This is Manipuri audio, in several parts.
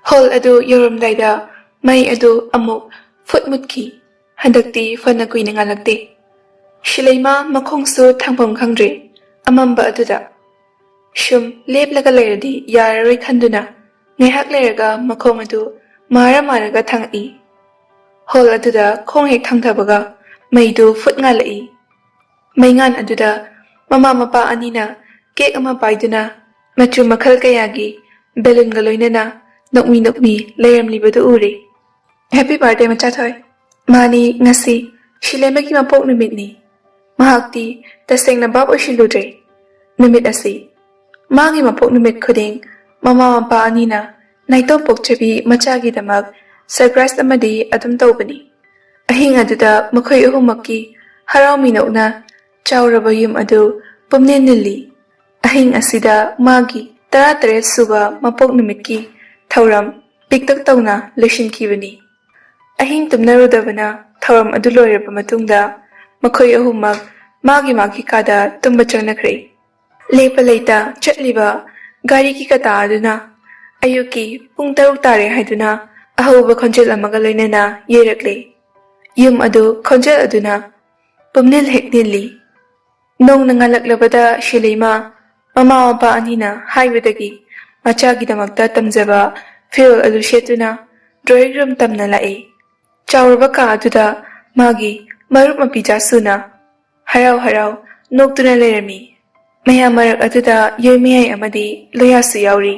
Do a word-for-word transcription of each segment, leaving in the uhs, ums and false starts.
ꯍꯣꯜ ꯑꯗꯨ ꯌꯧꯔꯝꯗꯥꯏꯗ ꯃꯩ ꯑꯗꯨ ꯑꯃꯨꯛ ꯐꯨꯠ ꯃꯨꯠꯈꯤ꯫ ꯍꯟꯗꯛꯇꯤ ꯐꯅ ꯀꯨꯏꯅ ꯉꯥꯜꯂꯛꯇꯦ꯫ ꯁꯤꯂꯩꯃꯥ ꯃꯈꯣꯡꯁꯨ ꯊꯥꯡꯐꯝ ꯈꯪꯗ꯭ꯔꯦ꯫ ꯑꯃꯝꯕ ꯑꯗꯨꯗ ꯁꯨꯝ ꯂꯦꯞꯂꯒ ꯂꯩꯔꯗꯤ ꯌꯥꯔꯔꯣꯏ ꯈꯟꯗꯨꯅ ꯉꯥꯏꯍꯥꯛ ꯂꯩꯔꯒ ꯃꯈꯣꯡ ꯑꯗꯨ ꯃꯥꯔ ꯃꯥꯔꯒ ꯊꯥꯡꯉꯛꯏ꯫ ꯍꯣꯜ ꯑꯗꯨꯗ ꯈꯣꯡ ꯍꯦꯛ ꯊꯥꯡꯊꯕꯒ ꯃꯩꯗꯨ ꯐꯨꯠ ꯉꯥꯜꯂꯛꯏ꯫ ꯃꯩꯉꯥꯟ ꯑꯗꯨꯗ ꯃꯃꯥ ꯃꯄꯥ ꯑꯅꯤꯅ ꯀꯦꯛ ꯑꯃ ꯄꯥꯏꯗꯨꯅ ꯃꯆꯨ ꯃꯈꯜ ꯀꯌꯥꯒꯤ ꯕꯦꯂꯨꯟꯒ ꯂꯣꯏꯅꯅ ꯅꯣꯛꯃꯤ ꯅꯣꯛꯃꯤ ꯂꯩꯔꯝꯂꯤꯕꯗꯨ ꯎꯔꯦ꯫ "Happy birthday, ꯃꯆꯥꯊꯣꯏ!" "ꯃꯥꯅꯤ, ꯉꯁꯤ ꯁꯤꯂꯦꯝꯕꯒꯤ ꯃꯄꯣꯛ ꯅꯨꯃꯤꯠꯅꯤ꯫" ꯃꯍꯥꯛꯇꯤ ꯇꯁꯦꯡꯅ ꯚꯥꯞ ꯑꯣꯏꯁꯤꯜꯂꯨꯗ꯭ꯔꯦ꯫ ꯅꯨꯃꯤꯠ ꯑꯁꯤ ꯃꯥꯒꯤ ꯃꯄꯣꯛ ꯅꯨꯃꯤꯠ ꯈꯨꯗꯤꯡ ꯃꯃꯥ ꯃꯄꯥ ꯑꯅꯤꯅ ꯅꯥꯏꯇꯣꯝ ꯄꯣꯛꯆꯕꯤ ꯃꯆꯥꯒꯤꯗꯃꯛ ꯁꯔꯄ꯭ꯔꯥꯏꯖ ꯑꯃꯗꯤ ꯑꯗꯨꯝ ꯇꯧꯕꯅꯤ꯫ ꯑꯍꯤꯡ ꯑꯗꯨꯗ ꯃꯈꯣꯏ ꯑꯍꯨꯝꯃꯛꯀꯤ ꯍꯔꯥꯎ ꯃꯤꯅꯣꯛꯅ ꯆꯥꯎꯔꯕ ꯌꯨꯝ ꯑꯗꯨ ꯄꯨꯝꯅꯤꯜ ꯅꯤꯜꯂꯤ꯫ ꯑꯍꯤꯡ ꯑꯁꯤꯗ ꯃꯥꯒꯤ ꯇꯔꯥꯇꯔꯦꯠ ꯁꯨꯕ ꯃꯄꯣꯛ ꯅꯨꯃꯤꯠꯀꯤ ꯊꯧꯔꯝ ꯄꯤꯛꯇꯛ ꯇꯧꯅ ꯂꯣꯏꯁꯤꯟꯈꯤꯕꯅꯤ꯫ ꯑꯍꯤꯡ ꯇꯨꯝꯅꯔꯨꯗꯕꯅ ꯊꯧꯔꯝ ꯑꯗꯨ ꯂꯣꯏꯔꯕ ꯃꯇꯨꯡꯗ ꯃꯈꯣꯏ ꯑꯍꯨꯝꯃꯛ ꯃꯥꯒꯤ ꯃꯥꯒꯤ ꯀꯥꯗ ꯇꯨꯝꯕ ꯆꯪꯅꯈ꯭ꯔꯦ꯫ ꯂꯦꯞꯄ ꯂꯩꯇ ꯆꯠꯂꯤꯕ ꯒꯥꯔꯤꯒꯤ ꯀꯇꯥ ꯑꯗꯨꯅ ꯑꯌꯨꯛꯀꯤ ꯄꯨꯡ ꯇꯔꯨꯛ ꯇꯥꯔꯦ ꯍꯥꯏꯗꯨꯅ ꯑꯍꯧꯕ ꯈꯣꯟꯖꯦꯜ ꯑꯃꯒ ꯂꯣꯏꯅꯅ ꯌꯩꯔꯛꯂꯦ꯫ ꯌꯨꯝ ꯑꯗꯨ ꯈꯣꯟꯖꯦꯜ ꯑꯗꯨꯅ ꯄꯨꯝꯅꯤꯜ ꯍꯦꯛ ꯅꯤꯜꯂꯤ꯫ ꯅꯣꯡꯅ ꯉꯥꯜꯂꯛꯂꯕꯗ ꯁꯤꯂꯩꯃ ꯃꯃꯥ ꯃꯄꯥ ꯑꯅꯤꯅ ꯍꯥꯏꯕꯗꯒꯤ ꯃꯆꯥꯒꯤꯗꯃꯛꯇ ꯇꯝꯖꯕ ꯐꯤꯔꯣꯜ ꯑꯗꯨ ꯁꯦꯠꯇꯨꯅ ꯗ꯭ꯔꯣꯌꯤꯡ ꯔꯨꯝ ꯇꯝꯅ ꯂꯥꯛꯏ꯫ ꯆꯥꯎꯔꯕ ꯀꯥ ꯑꯗꯨꯗ ꯃꯥꯒꯤ ꯃꯔꯨꯞ ꯃꯄꯤꯖꯥꯁꯨꯅ ꯍꯔꯥꯎ ꯍꯔꯥꯎ ꯅꯣꯛꯇꯨꯅ ꯂꯩꯔꯝꯃꯤ꯫ ꯃꯌꯥꯝ ꯃꯔꯛ ꯑꯗꯨꯗ ꯌꯣꯏꯃꯌꯥꯏ ꯑꯃꯗꯤ ꯂꯣꯌꯥꯁꯨ ꯌꯥꯎꯔꯤ꯫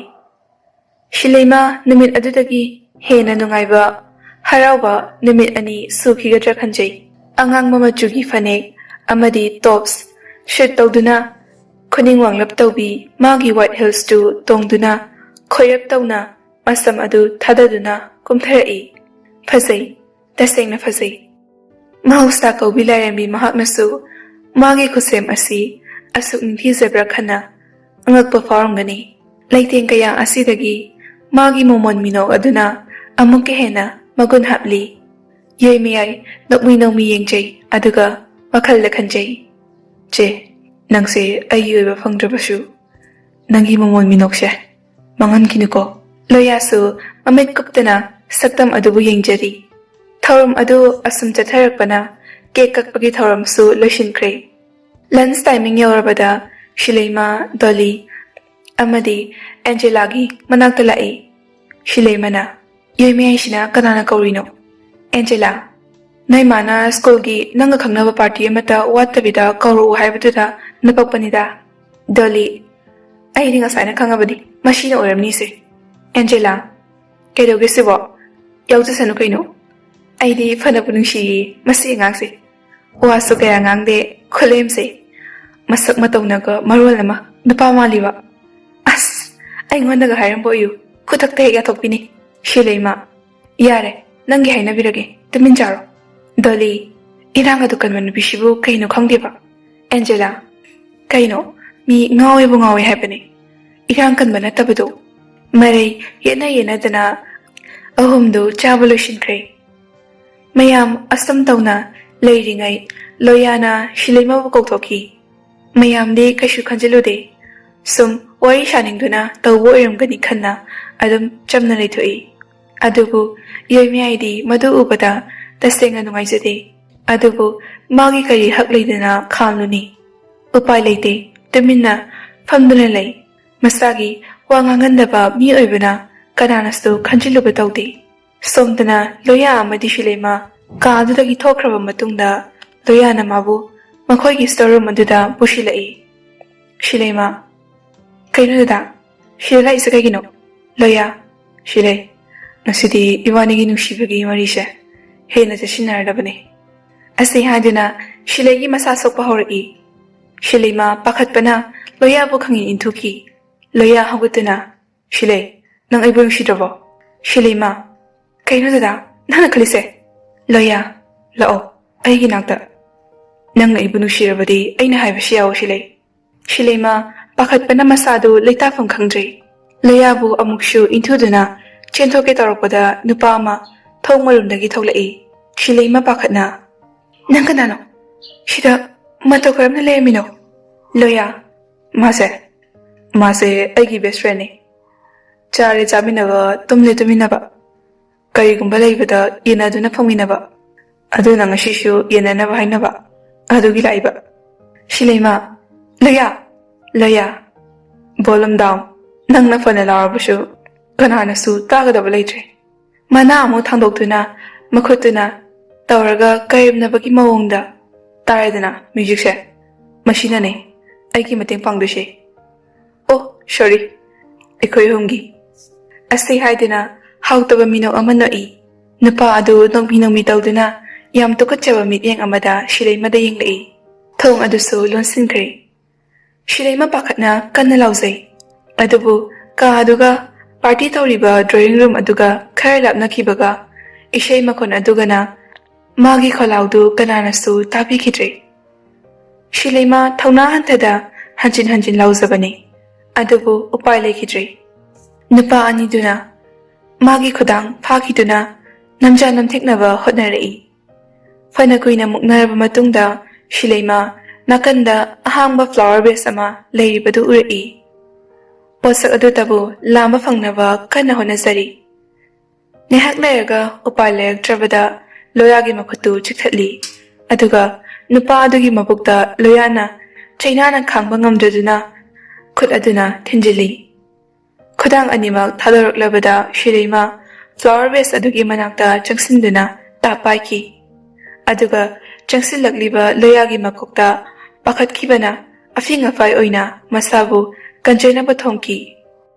ꯁꯤꯂꯩꯃ ꯅꯨꯃꯤꯠ ꯑꯗꯨꯗꯒꯤ ꯍꯦꯟꯅ ꯅꯨꯡꯉꯥꯏꯕ, ꯍꯔꯥꯎꯕ ꯅꯨꯃꯤꯠ ꯑꯅꯤ ꯁꯨꯈꯤꯒꯗ꯭ꯔꯥ ꯈꯟꯖꯩ꯫ ꯑꯉꯥꯡꯕ ꯃꯆꯨꯒꯤ ꯐꯅꯦꯛ ꯑꯃꯗꯤ ꯇꯣꯞꯁ ꯁꯨꯠ ꯇꯧꯗꯨꯅ, ꯈꯨꯅꯤꯡ ꯋꯥꯡꯂꯞ ꯇꯧꯕꯤ ꯃꯥꯒꯤ ꯋꯥꯏꯠ ꯍꯤꯜꯁꯇꯨ ꯇꯣꯡꯗꯨꯅ, ꯈꯣꯏꯔꯞ ꯇꯧꯅ ꯃꯁꯝ ꯑꯗꯨ ꯊꯥꯗꯗꯨꯅ ꯀꯨꯝꯊꯔꯛꯏ꯫ ꯐꯖꯩ, ꯇꯁꯦꯡꯅ ꯐꯖꯩ꯫ ꯃꯍꯧꯁꯥ ꯀꯧꯕꯤ ꯂꯥꯏꯔꯦꯝꯕꯤ ꯃꯍꯥꯛꯅꯁꯨ ꯃꯥꯒꯤ ꯈꯨꯠꯁꯦꯝ ꯑꯁꯤ ꯑꯁꯨꯛ ꯅꯤꯡꯊꯤꯖꯕ꯭ꯔꯥ ꯈꯟꯅ ꯑꯉꯛꯄ ꯐꯥꯎꯔꯝꯒꯅꯤ꯫ ꯂꯩꯇꯦꯡ ꯀꯌꯥ ꯑꯁꯤꯗꯒꯤ ꯃꯥꯒꯤ ꯃꯣꯃꯣꯟ ꯃꯤꯅꯣꯛ ꯑꯗꯨꯅ ꯑꯃꯨꯛꯀ ꯍꯦꯟꯅ ꯃꯒꯨꯟ ꯍꯥꯞꯂꯤ꯫ ꯌꯣꯏꯃꯌꯥꯏ ꯅꯣꯛꯃꯤ ꯅꯣꯛꯃꯤ ꯌꯦꯡꯖꯩ, ꯑꯗꯨꯒ ꯋꯥꯈꯜꯗ ꯈꯟꯖꯩ, "ꯆꯦ, ꯅꯪꯁꯦ ꯑꯩꯒꯤ ꯑꯣꯏꯕ ꯐꯪꯗ꯭ꯔꯕꯁꯨ, ꯅꯪꯒꯤ ꯃꯃꯣꯟ ꯃꯤꯅꯣꯛꯁꯦ ꯃꯥꯡꯍꯟꯈꯤꯅꯨꯀꯣ꯫" ꯂꯣꯌꯥꯁꯨ ꯃꯃꯤꯠ ꯀꯨꯞꯇꯅ ꯁꯛꯇꯝ ꯑꯗꯨꯕꯨ ꯌꯦꯡꯖꯔꯤ꯫ ꯊꯧꯔꯝ ꯑꯗꯨ ꯑꯁꯨꯝ ꯆꯠꯊꯔꯛꯄꯅ ꯀꯦꯛ ꯀꯛꯄꯒꯤ ꯊꯧꯔꯝꯁꯨ ꯂꯣꯏꯁꯤꯟꯈ꯭ꯔꯦ꯫ ꯂꯟꯆ ꯇꯥꯏꯃꯤꯡ ꯌꯧꯔꯕꯗ ꯁꯤꯂꯩꯃ, ꯗꯣꯂꯤ ꯑꯃꯗꯤ ꯑꯦꯟꯖꯦꯂꯥꯒꯤ ꯃꯅꯥꯛꯇ ꯂꯥꯛꯏ꯫ ꯁꯤꯂꯩꯃꯅ, "ꯌꯣꯏꯃꯌꯥꯏꯁꯤꯅ ꯀꯅꯥꯅ ꯀꯧꯔꯤꯅꯣ?" ꯑꯦꯟꯖꯦꯂꯥ, "ꯅꯣꯏ ꯃꯥꯅ ꯁ꯭ꯀꯨꯜꯒꯤ ꯅꯪꯒ ꯈꯪꯅꯕ ꯄꯥꯔꯇꯤ ꯑꯃꯠꯇ ꯋꯥꯠꯇꯕꯤꯗ ꯀꯧꯔꯛꯎ ꯍꯥꯏꯕꯗꯨꯗ ꯅꯄꯛꯄꯅꯤꯗ꯫" ꯗꯣꯂꯤ, "ꯑꯩꯗꯤ ꯉꯁꯥꯏꯅ ꯈꯪꯉꯕꯅꯤ, ꯃꯁꯤꯅ ꯑꯣꯏꯔꯝꯅꯤꯁꯦ꯫" ꯑꯦꯟꯖꯦꯂꯥ, "ꯀꯩꯗꯧꯒꯦ ꯁꯤꯕꯣ? ꯌꯥꯎꯖꯁꯅꯨ ꯀꯩꯅꯣ꯫ ꯑꯩꯗꯤ ꯐꯅꯕꯨ ꯅꯨꯡꯁꯤꯌꯦ ꯃꯁꯤ ꯑꯉꯥꯡꯁꯦ꯫ ꯋꯥꯁꯨ ꯀꯌꯥ ꯉꯥꯡꯗꯦ, ꯈꯨꯂꯦꯝꯁꯦ꯫ ꯃꯁꯛ ꯃꯇꯧꯅꯒ ꯃꯔꯣꯜ ꯑꯃ ꯅꯨꯄꯥ ꯃꯥꯜꯂꯤꯕ꯫ ꯑꯁ, ꯑꯩꯉꯣꯟꯗꯒ ꯍꯥꯏꯔꯝꯕ ꯑꯣꯏꯌꯨ, ꯈꯨꯗꯛꯇ ꯍꯦꯛ ꯌꯥꯊꯣꯛꯄꯤꯅꯤ꯫" ꯁꯤꯂꯩꯃ, "ꯌꯥꯔꯦ, ꯅꯪꯒꯤ ꯍꯥꯏꯅꯕꯤꯔꯒꯦ, ꯇꯨꯃꯤꯟ ꯆꯥꯔꯣ꯫" ꯗꯣꯂꯤ, "ꯏꯔꯥꯡ ꯑꯗꯨ ꯀꯟꯕ ꯅꯨꯄꯤꯁꯤꯕꯨ ꯀꯩꯅꯣ ꯈꯪꯗꯦꯕ꯫" ꯑꯦꯟꯖꯦꯂꯥ, "ꯀꯩꯅꯣ, ꯃꯤ ꯉꯥꯎꯋꯦꯕꯨ ꯉꯥꯎꯋꯦ ꯍꯥꯏꯕꯅꯦ, ꯏꯔꯥꯡ ꯀꯟꯕ ꯅꯠꯇꯕꯗꯣ꯫" ꯃꯔꯩ ꯌꯦꯠꯅ ꯌꯦꯠꯅꯗꯅ ꯑꯍꯨꯝꯗꯨ ꯆꯥꯕ ꯂꯣꯏꯁꯤꯟꯈ꯭ꯔꯦ꯫ ꯃꯌꯥꯝ ꯑꯁꯨꯝ ꯇꯧꯅ ꯂꯩꯔꯤꯉꯩ ꯂꯣꯌꯥꯅ ꯁꯤꯂꯩꯃꯕꯨ ꯀꯧꯊꯣꯛꯈꯤ꯫ ꯃꯌꯥꯝꯗꯤ ꯀꯩꯁꯨ ꯈꯟꯖꯤꯜꯂꯨꯗꯦ꯫ ꯁꯨꯝ ꯋꯥꯔꯤ ꯁꯥꯅꯤꯡꯗꯨꯅ ꯇꯧꯕ ꯑꯣꯏꯔꯝꯒꯅꯤ ꯈꯟꯅ ꯑꯗꯨꯝ ꯆꯝꯅ ꯂꯩꯊꯣꯛꯏ꯫ ꯑꯗꯨꯕꯨ ꯌꯣꯏꯃꯌꯥꯏꯗꯤ ꯃꯗꯨ ꯎꯕꯗ ꯇꯁꯦꯡꯅ ꯅꯨꯡꯉꯥꯏꯖꯗꯦ꯫ ꯑꯗꯨꯕꯨ ꯃꯥꯒꯤ ꯀꯔꯤ ꯍꯛ ꯂꯩꯗꯅ ꯈꯥꯝꯂꯨꯅꯤ? ꯎꯄꯥꯏ ꯂꯩꯇꯦ, ꯇꯨꯃꯤꯟꯅ ꯐꯝꯗꯨꯅ ꯂꯩ꯫ ꯃꯁꯥꯒꯤ ꯋꯥ ꯉꯥꯡꯍꯟꯗꯕ ꯃꯤ ꯑꯣꯏꯕꯅ ꯀꯅꯥꯅꯁꯨ ꯈꯟꯖꯤꯜꯂꯨꯕ ꯇꯧꯗꯦ꯫ ꯁꯣꯝꯗꯅ ꯂꯣꯌꯥ ꯑꯃꯗꯤ ꯁꯤꯂꯩꯃ ꯀꯥ ꯑꯗꯨꯗꯒꯤ ꯊꯣꯛꯈ꯭ꯔꯕ ꯃꯇꯨꯡꯗ ꯂꯣꯌꯥꯅ ꯃꯥꯕꯨ ꯃꯈꯣꯏꯒꯤ ꯁ꯭ꯇꯣꯔ ꯔꯨꯝ ꯑꯗꯨꯗ ꯄꯨꯁꯤꯜꯂꯛꯏ꯫ ꯁꯤꯂꯩꯃ, "ꯀꯩꯅꯣ ꯗꯗꯥ, ꯁꯤꯗ ꯂꯥꯛꯏꯁꯦ ꯀꯩꯒꯤꯅꯣ?" ꯂꯣꯌꯥ, "ꯁꯤꯂꯩ, ꯉꯁꯤꯗꯤ ꯏꯕꯥꯅꯤꯒꯤ ꯅꯨꯡꯁꯤꯕꯒꯤ ꯃꯔꯤꯁꯦ ꯍꯦꯟꯅ ꯆꯦꯠꯁꯤꯟꯅꯔꯗꯕꯅꯤ꯫" ꯑꯁꯤ ꯍꯥꯏꯗꯨꯅ ꯁꯤꯂꯩꯒꯤ ꯃꯁꯥ ꯁꯣꯛꯄ ꯍꯧꯔꯛꯏ꯫ ꯁꯤꯂꯩꯃ ꯄꯥꯈꯠꯄꯅ ꯂꯣꯌꯥꯕꯨ ꯈꯪꯏꯟ ꯏꯟꯊꯨꯈꯤ꯫ ꯂꯣꯌꯥ ꯍꯧꯒꯠꯇꯨꯅ, "ꯁꯤꯂꯩ, ꯅꯪ ꯑꯩꯕꯨ ꯅꯨꯡꯁꯤꯗ꯭ꯔꯕꯣ?" ꯁꯤꯂꯩꯃ, "ꯀꯩꯅꯣ ꯗꯗꯥ, ꯅꯪꯅ ꯈꯜꯂꯤꯁꯦ?" ꯂꯣꯌꯥ, "ꯂꯥꯛꯑꯣ ꯑꯩꯒꯤ ꯅꯥꯛꯇ꯫ ꯅꯪꯅ ꯑꯩꯕꯨ ꯅꯨꯡꯁꯤꯔꯕꯗꯤ ꯑꯩꯅ ꯍꯥꯏꯕꯁꯤ ꯌꯥꯎꯑꯣ ꯁꯤꯂꯩ꯫" ꯁꯤꯂꯩꯃ ꯄꯥꯈꯠꯄꯅ ꯃꯁꯥꯗꯨ ꯂꯩꯇꯥꯐꯝ ꯈꯪꯗ꯭ꯔꯦ꯫ ꯂꯣꯌꯥꯕꯨ ꯑꯃꯨꯛꯁꯨ ꯏꯟꯊꯨꯗꯨꯅ ꯆꯦꯟꯊꯣꯛꯀꯦ ꯇꯧꯔꯛꯄꯗ ꯅꯨꯄꯥ ꯑꯃ ꯊꯣꯡ ꯃꯔꯨꯝꯗꯒꯤ ꯊꯣꯛꯂꯛꯏ꯫ ꯁꯤꯂꯩꯃ ꯄꯥꯈꯠꯅ, "ꯅꯪ ꯀꯅꯥꯅꯣ? ꯁꯤꯗ ꯃꯇꯧ ꯀꯔꯝꯅ ꯂꯩꯔꯝꯃꯤꯅꯣ?" ꯂꯣꯌꯥ, "ꯃꯥꯁꯦ, ꯃꯥꯁꯦ ꯑꯩꯒꯤ ꯕꯦꯁ ꯐ꯭ꯔꯦꯟꯅꯤ꯫ ꯆꯥꯔꯦ ꯆꯥꯃꯤꯟꯅꯕ, ꯇꯨꯝꯂꯦ ꯇꯨꯃꯤꯟꯅꯕ, ꯀꯔꯤꯒꯨꯝꯕ ꯂꯩꯕꯗ ꯌꯦꯟꯅꯗꯨꯅ ꯐꯪꯃꯤꯟꯅꯕ, ꯑꯗꯨꯅ ꯉꯁꯤꯁꯨ ꯌꯦꯟꯅꯅꯕ ꯍꯥꯏꯅꯕ꯫ ꯑꯗꯨꯒꯤ ꯂꯥꯛꯏꯕ꯫ ꯁꯤꯂꯩꯃ, ꯂꯣꯌꯥ, ꯂꯣꯌꯥ, volume down꯫ ꯅꯪꯅ ꯐꯅ ꯂꯥꯎꯔꯕꯁꯨ ꯀꯅꯥꯅꯁꯨ ꯇꯥꯒꯗꯕ ꯂꯩꯇ꯭ꯔꯦ꯫ ꯃꯅꯥ ꯑꯃꯨꯛ ꯊꯥꯡꯗꯣꯛꯇꯨꯅ, ꯃꯈꯨꯠꯇꯨꯅ ꯇꯧꯔꯒ ꯀꯔꯦꯝꯅꯕꯒꯤ ꯃꯑꯣꯡꯗ꯫ ꯇꯥꯔꯦꯗꯅ musicꯁꯦ꯫ ꯃꯁꯤꯅꯅꯦ ꯑꯩꯒꯤ ꯃꯇꯦꯡ ꯄꯥꯡꯗꯣꯏꯁꯦ꯫ ꯑꯣ, sorry, ꯑꯩꯈꯣꯏ ꯑꯍꯨꯝꯒꯤ꯫ ꯑꯁꯤ ꯍꯥꯏꯗꯨꯅ ꯍꯥꯎꯇꯕ ꯃꯤꯅꯣꯛ ꯑꯃ ꯅꯣꯛꯏ꯫ ꯅꯨꯄꯥ ꯑꯗꯨ ꯅꯣꯡꯃꯤ ꯅꯣꯡꯃꯤ ꯇꯧꯗꯨꯅ ꯌꯥꯝ ꯇꯨꯀꯠꯆꯕ ꯃꯤꯠꯌꯦꯡ ꯑꯃꯗ ꯁꯤꯂꯩꯃꯗ ꯌꯦꯡꯂꯛꯏ꯫ ꯊꯣꯡ ꯑꯗꯨꯁꯨ ꯂꯣꯟꯁꯤꯟꯈ꯭ꯔꯦ꯫ ꯁꯤꯂꯩꯃ ꯄꯥꯈꯠꯅ ꯀꯟꯅ ꯂꯥꯎꯖꯩ꯫ ꯑꯗꯨꯕꯨ ꯀꯥ ꯑꯗꯨꯒ party ꯇꯧꯔꯤꯕ drawing room ꯑꯗꯨꯒ ꯈꯔ ꯂꯥꯞꯅꯈꯤꯕꯒ ꯏꯁꯩ ꯃꯈꯣꯟ ꯑꯗꯨꯒꯅ ꯃꯥꯒꯤ ꯈꯣꯜꯂꯥꯎꯗꯨ ꯀꯅꯥꯅꯁꯨ ꯇꯥꯕꯤꯈꯤꯗ꯭ꯔꯦ꯫ ꯁꯤꯂꯩꯃ ꯊꯧꯅꯥ ꯍꯟꯊꯗ ꯍꯟꯖꯤꯟ ꯍꯟꯖꯤꯟ ꯂꯥꯎꯖꯕꯅꯤ, ꯑꯗꯨꯕꯨ ꯎꯄꯥꯏ ꯂꯩꯈꯤꯗ꯭ꯔꯦ꯫ ꯅꯨꯄꯥ ꯑꯅꯤꯗꯨꯅ ꯃꯥꯒꯤ ꯈꯨꯗꯥꯡ ꯐꯥꯈꯤꯗꯨꯅ ꯅꯝꯖꯥ ꯅꯝꯊꯦꯛꯅꯕ ꯍꯣꯠꯅꯔꯛꯏ꯫ ꯐꯅ ꯀꯨꯏꯅ ꯃꯨꯛꯅꯔꯕ ꯃꯇꯨꯡꯗ ꯁꯤꯂꯩꯃ ꯅꯥꯀꯟꯗ ꯑꯍꯥꯡꯕ flower vase ꯑꯃ ꯂꯩꯔꯤꯕꯗꯨ ꯎꯔꯛꯏ꯫ ꯄꯣꯠꯁꯛ ꯑꯗꯨꯇꯕꯨ ꯂꯥꯝꯕ ꯐꯪꯅꯕ ꯀꯟꯅ ꯍꯣꯠꯅꯖꯔꯤ꯫ ꯉꯥꯏꯍꯥꯛ ꯂꯩꯔꯒ ꯎꯄꯥꯏ ꯂꯩꯔꯛꯇ꯭ꯔꯕꯗ ꯂꯣꯌꯥꯒꯤ ꯃꯈꯨꯠꯇꯨ ꯆꯤꯛꯊꯠꯂꯤ꯫ ꯑꯗꯨꯒ ꯅꯨꯄꯥ ꯑꯗꯨꯒꯤ ꯃꯕꯨꯛꯇ ꯂꯣꯌꯥꯅ ꯆꯩꯅꯥꯅ ꯈꯥꯡꯕ ꯉꯝꯗ꯭ꯔꯗꯨꯅ ꯈꯨꯠ ꯑꯗꯨꯅ ꯊꯤꯟꯖꯤꯜꯂꯤ꯫ ꯈꯨꯗꯥꯡ ꯑꯅꯤꯃꯛ ꯊꯥꯗꯣꯔꯛꯂꯕꯗ ꯁꯤꯂꯩꯃ flower vase ꯑꯗꯨꯒꯤ ꯃꯅꯥꯛꯇ ꯆꯪꯁꯤꯟꯗꯨꯅ ꯇꯥꯞ ꯄꯥꯏꯈꯤ꯫ ꯑꯗꯨꯒ ꯆꯪꯁꯤꯜꯂꯛꯂꯤꯕ ꯂꯣꯌꯥꯒꯤ ꯃꯀꯣꯛꯇ ꯄꯥꯈꯠꯈꯤꯕꯅ ꯑꯐꯤꯡ ꯑꯐꯥꯏ ꯑꯣꯏꯅ ꯃꯁꯥꯕꯨ ꯀꯟꯖꯅꯕ ꯊꯣꯝꯈꯤ꯫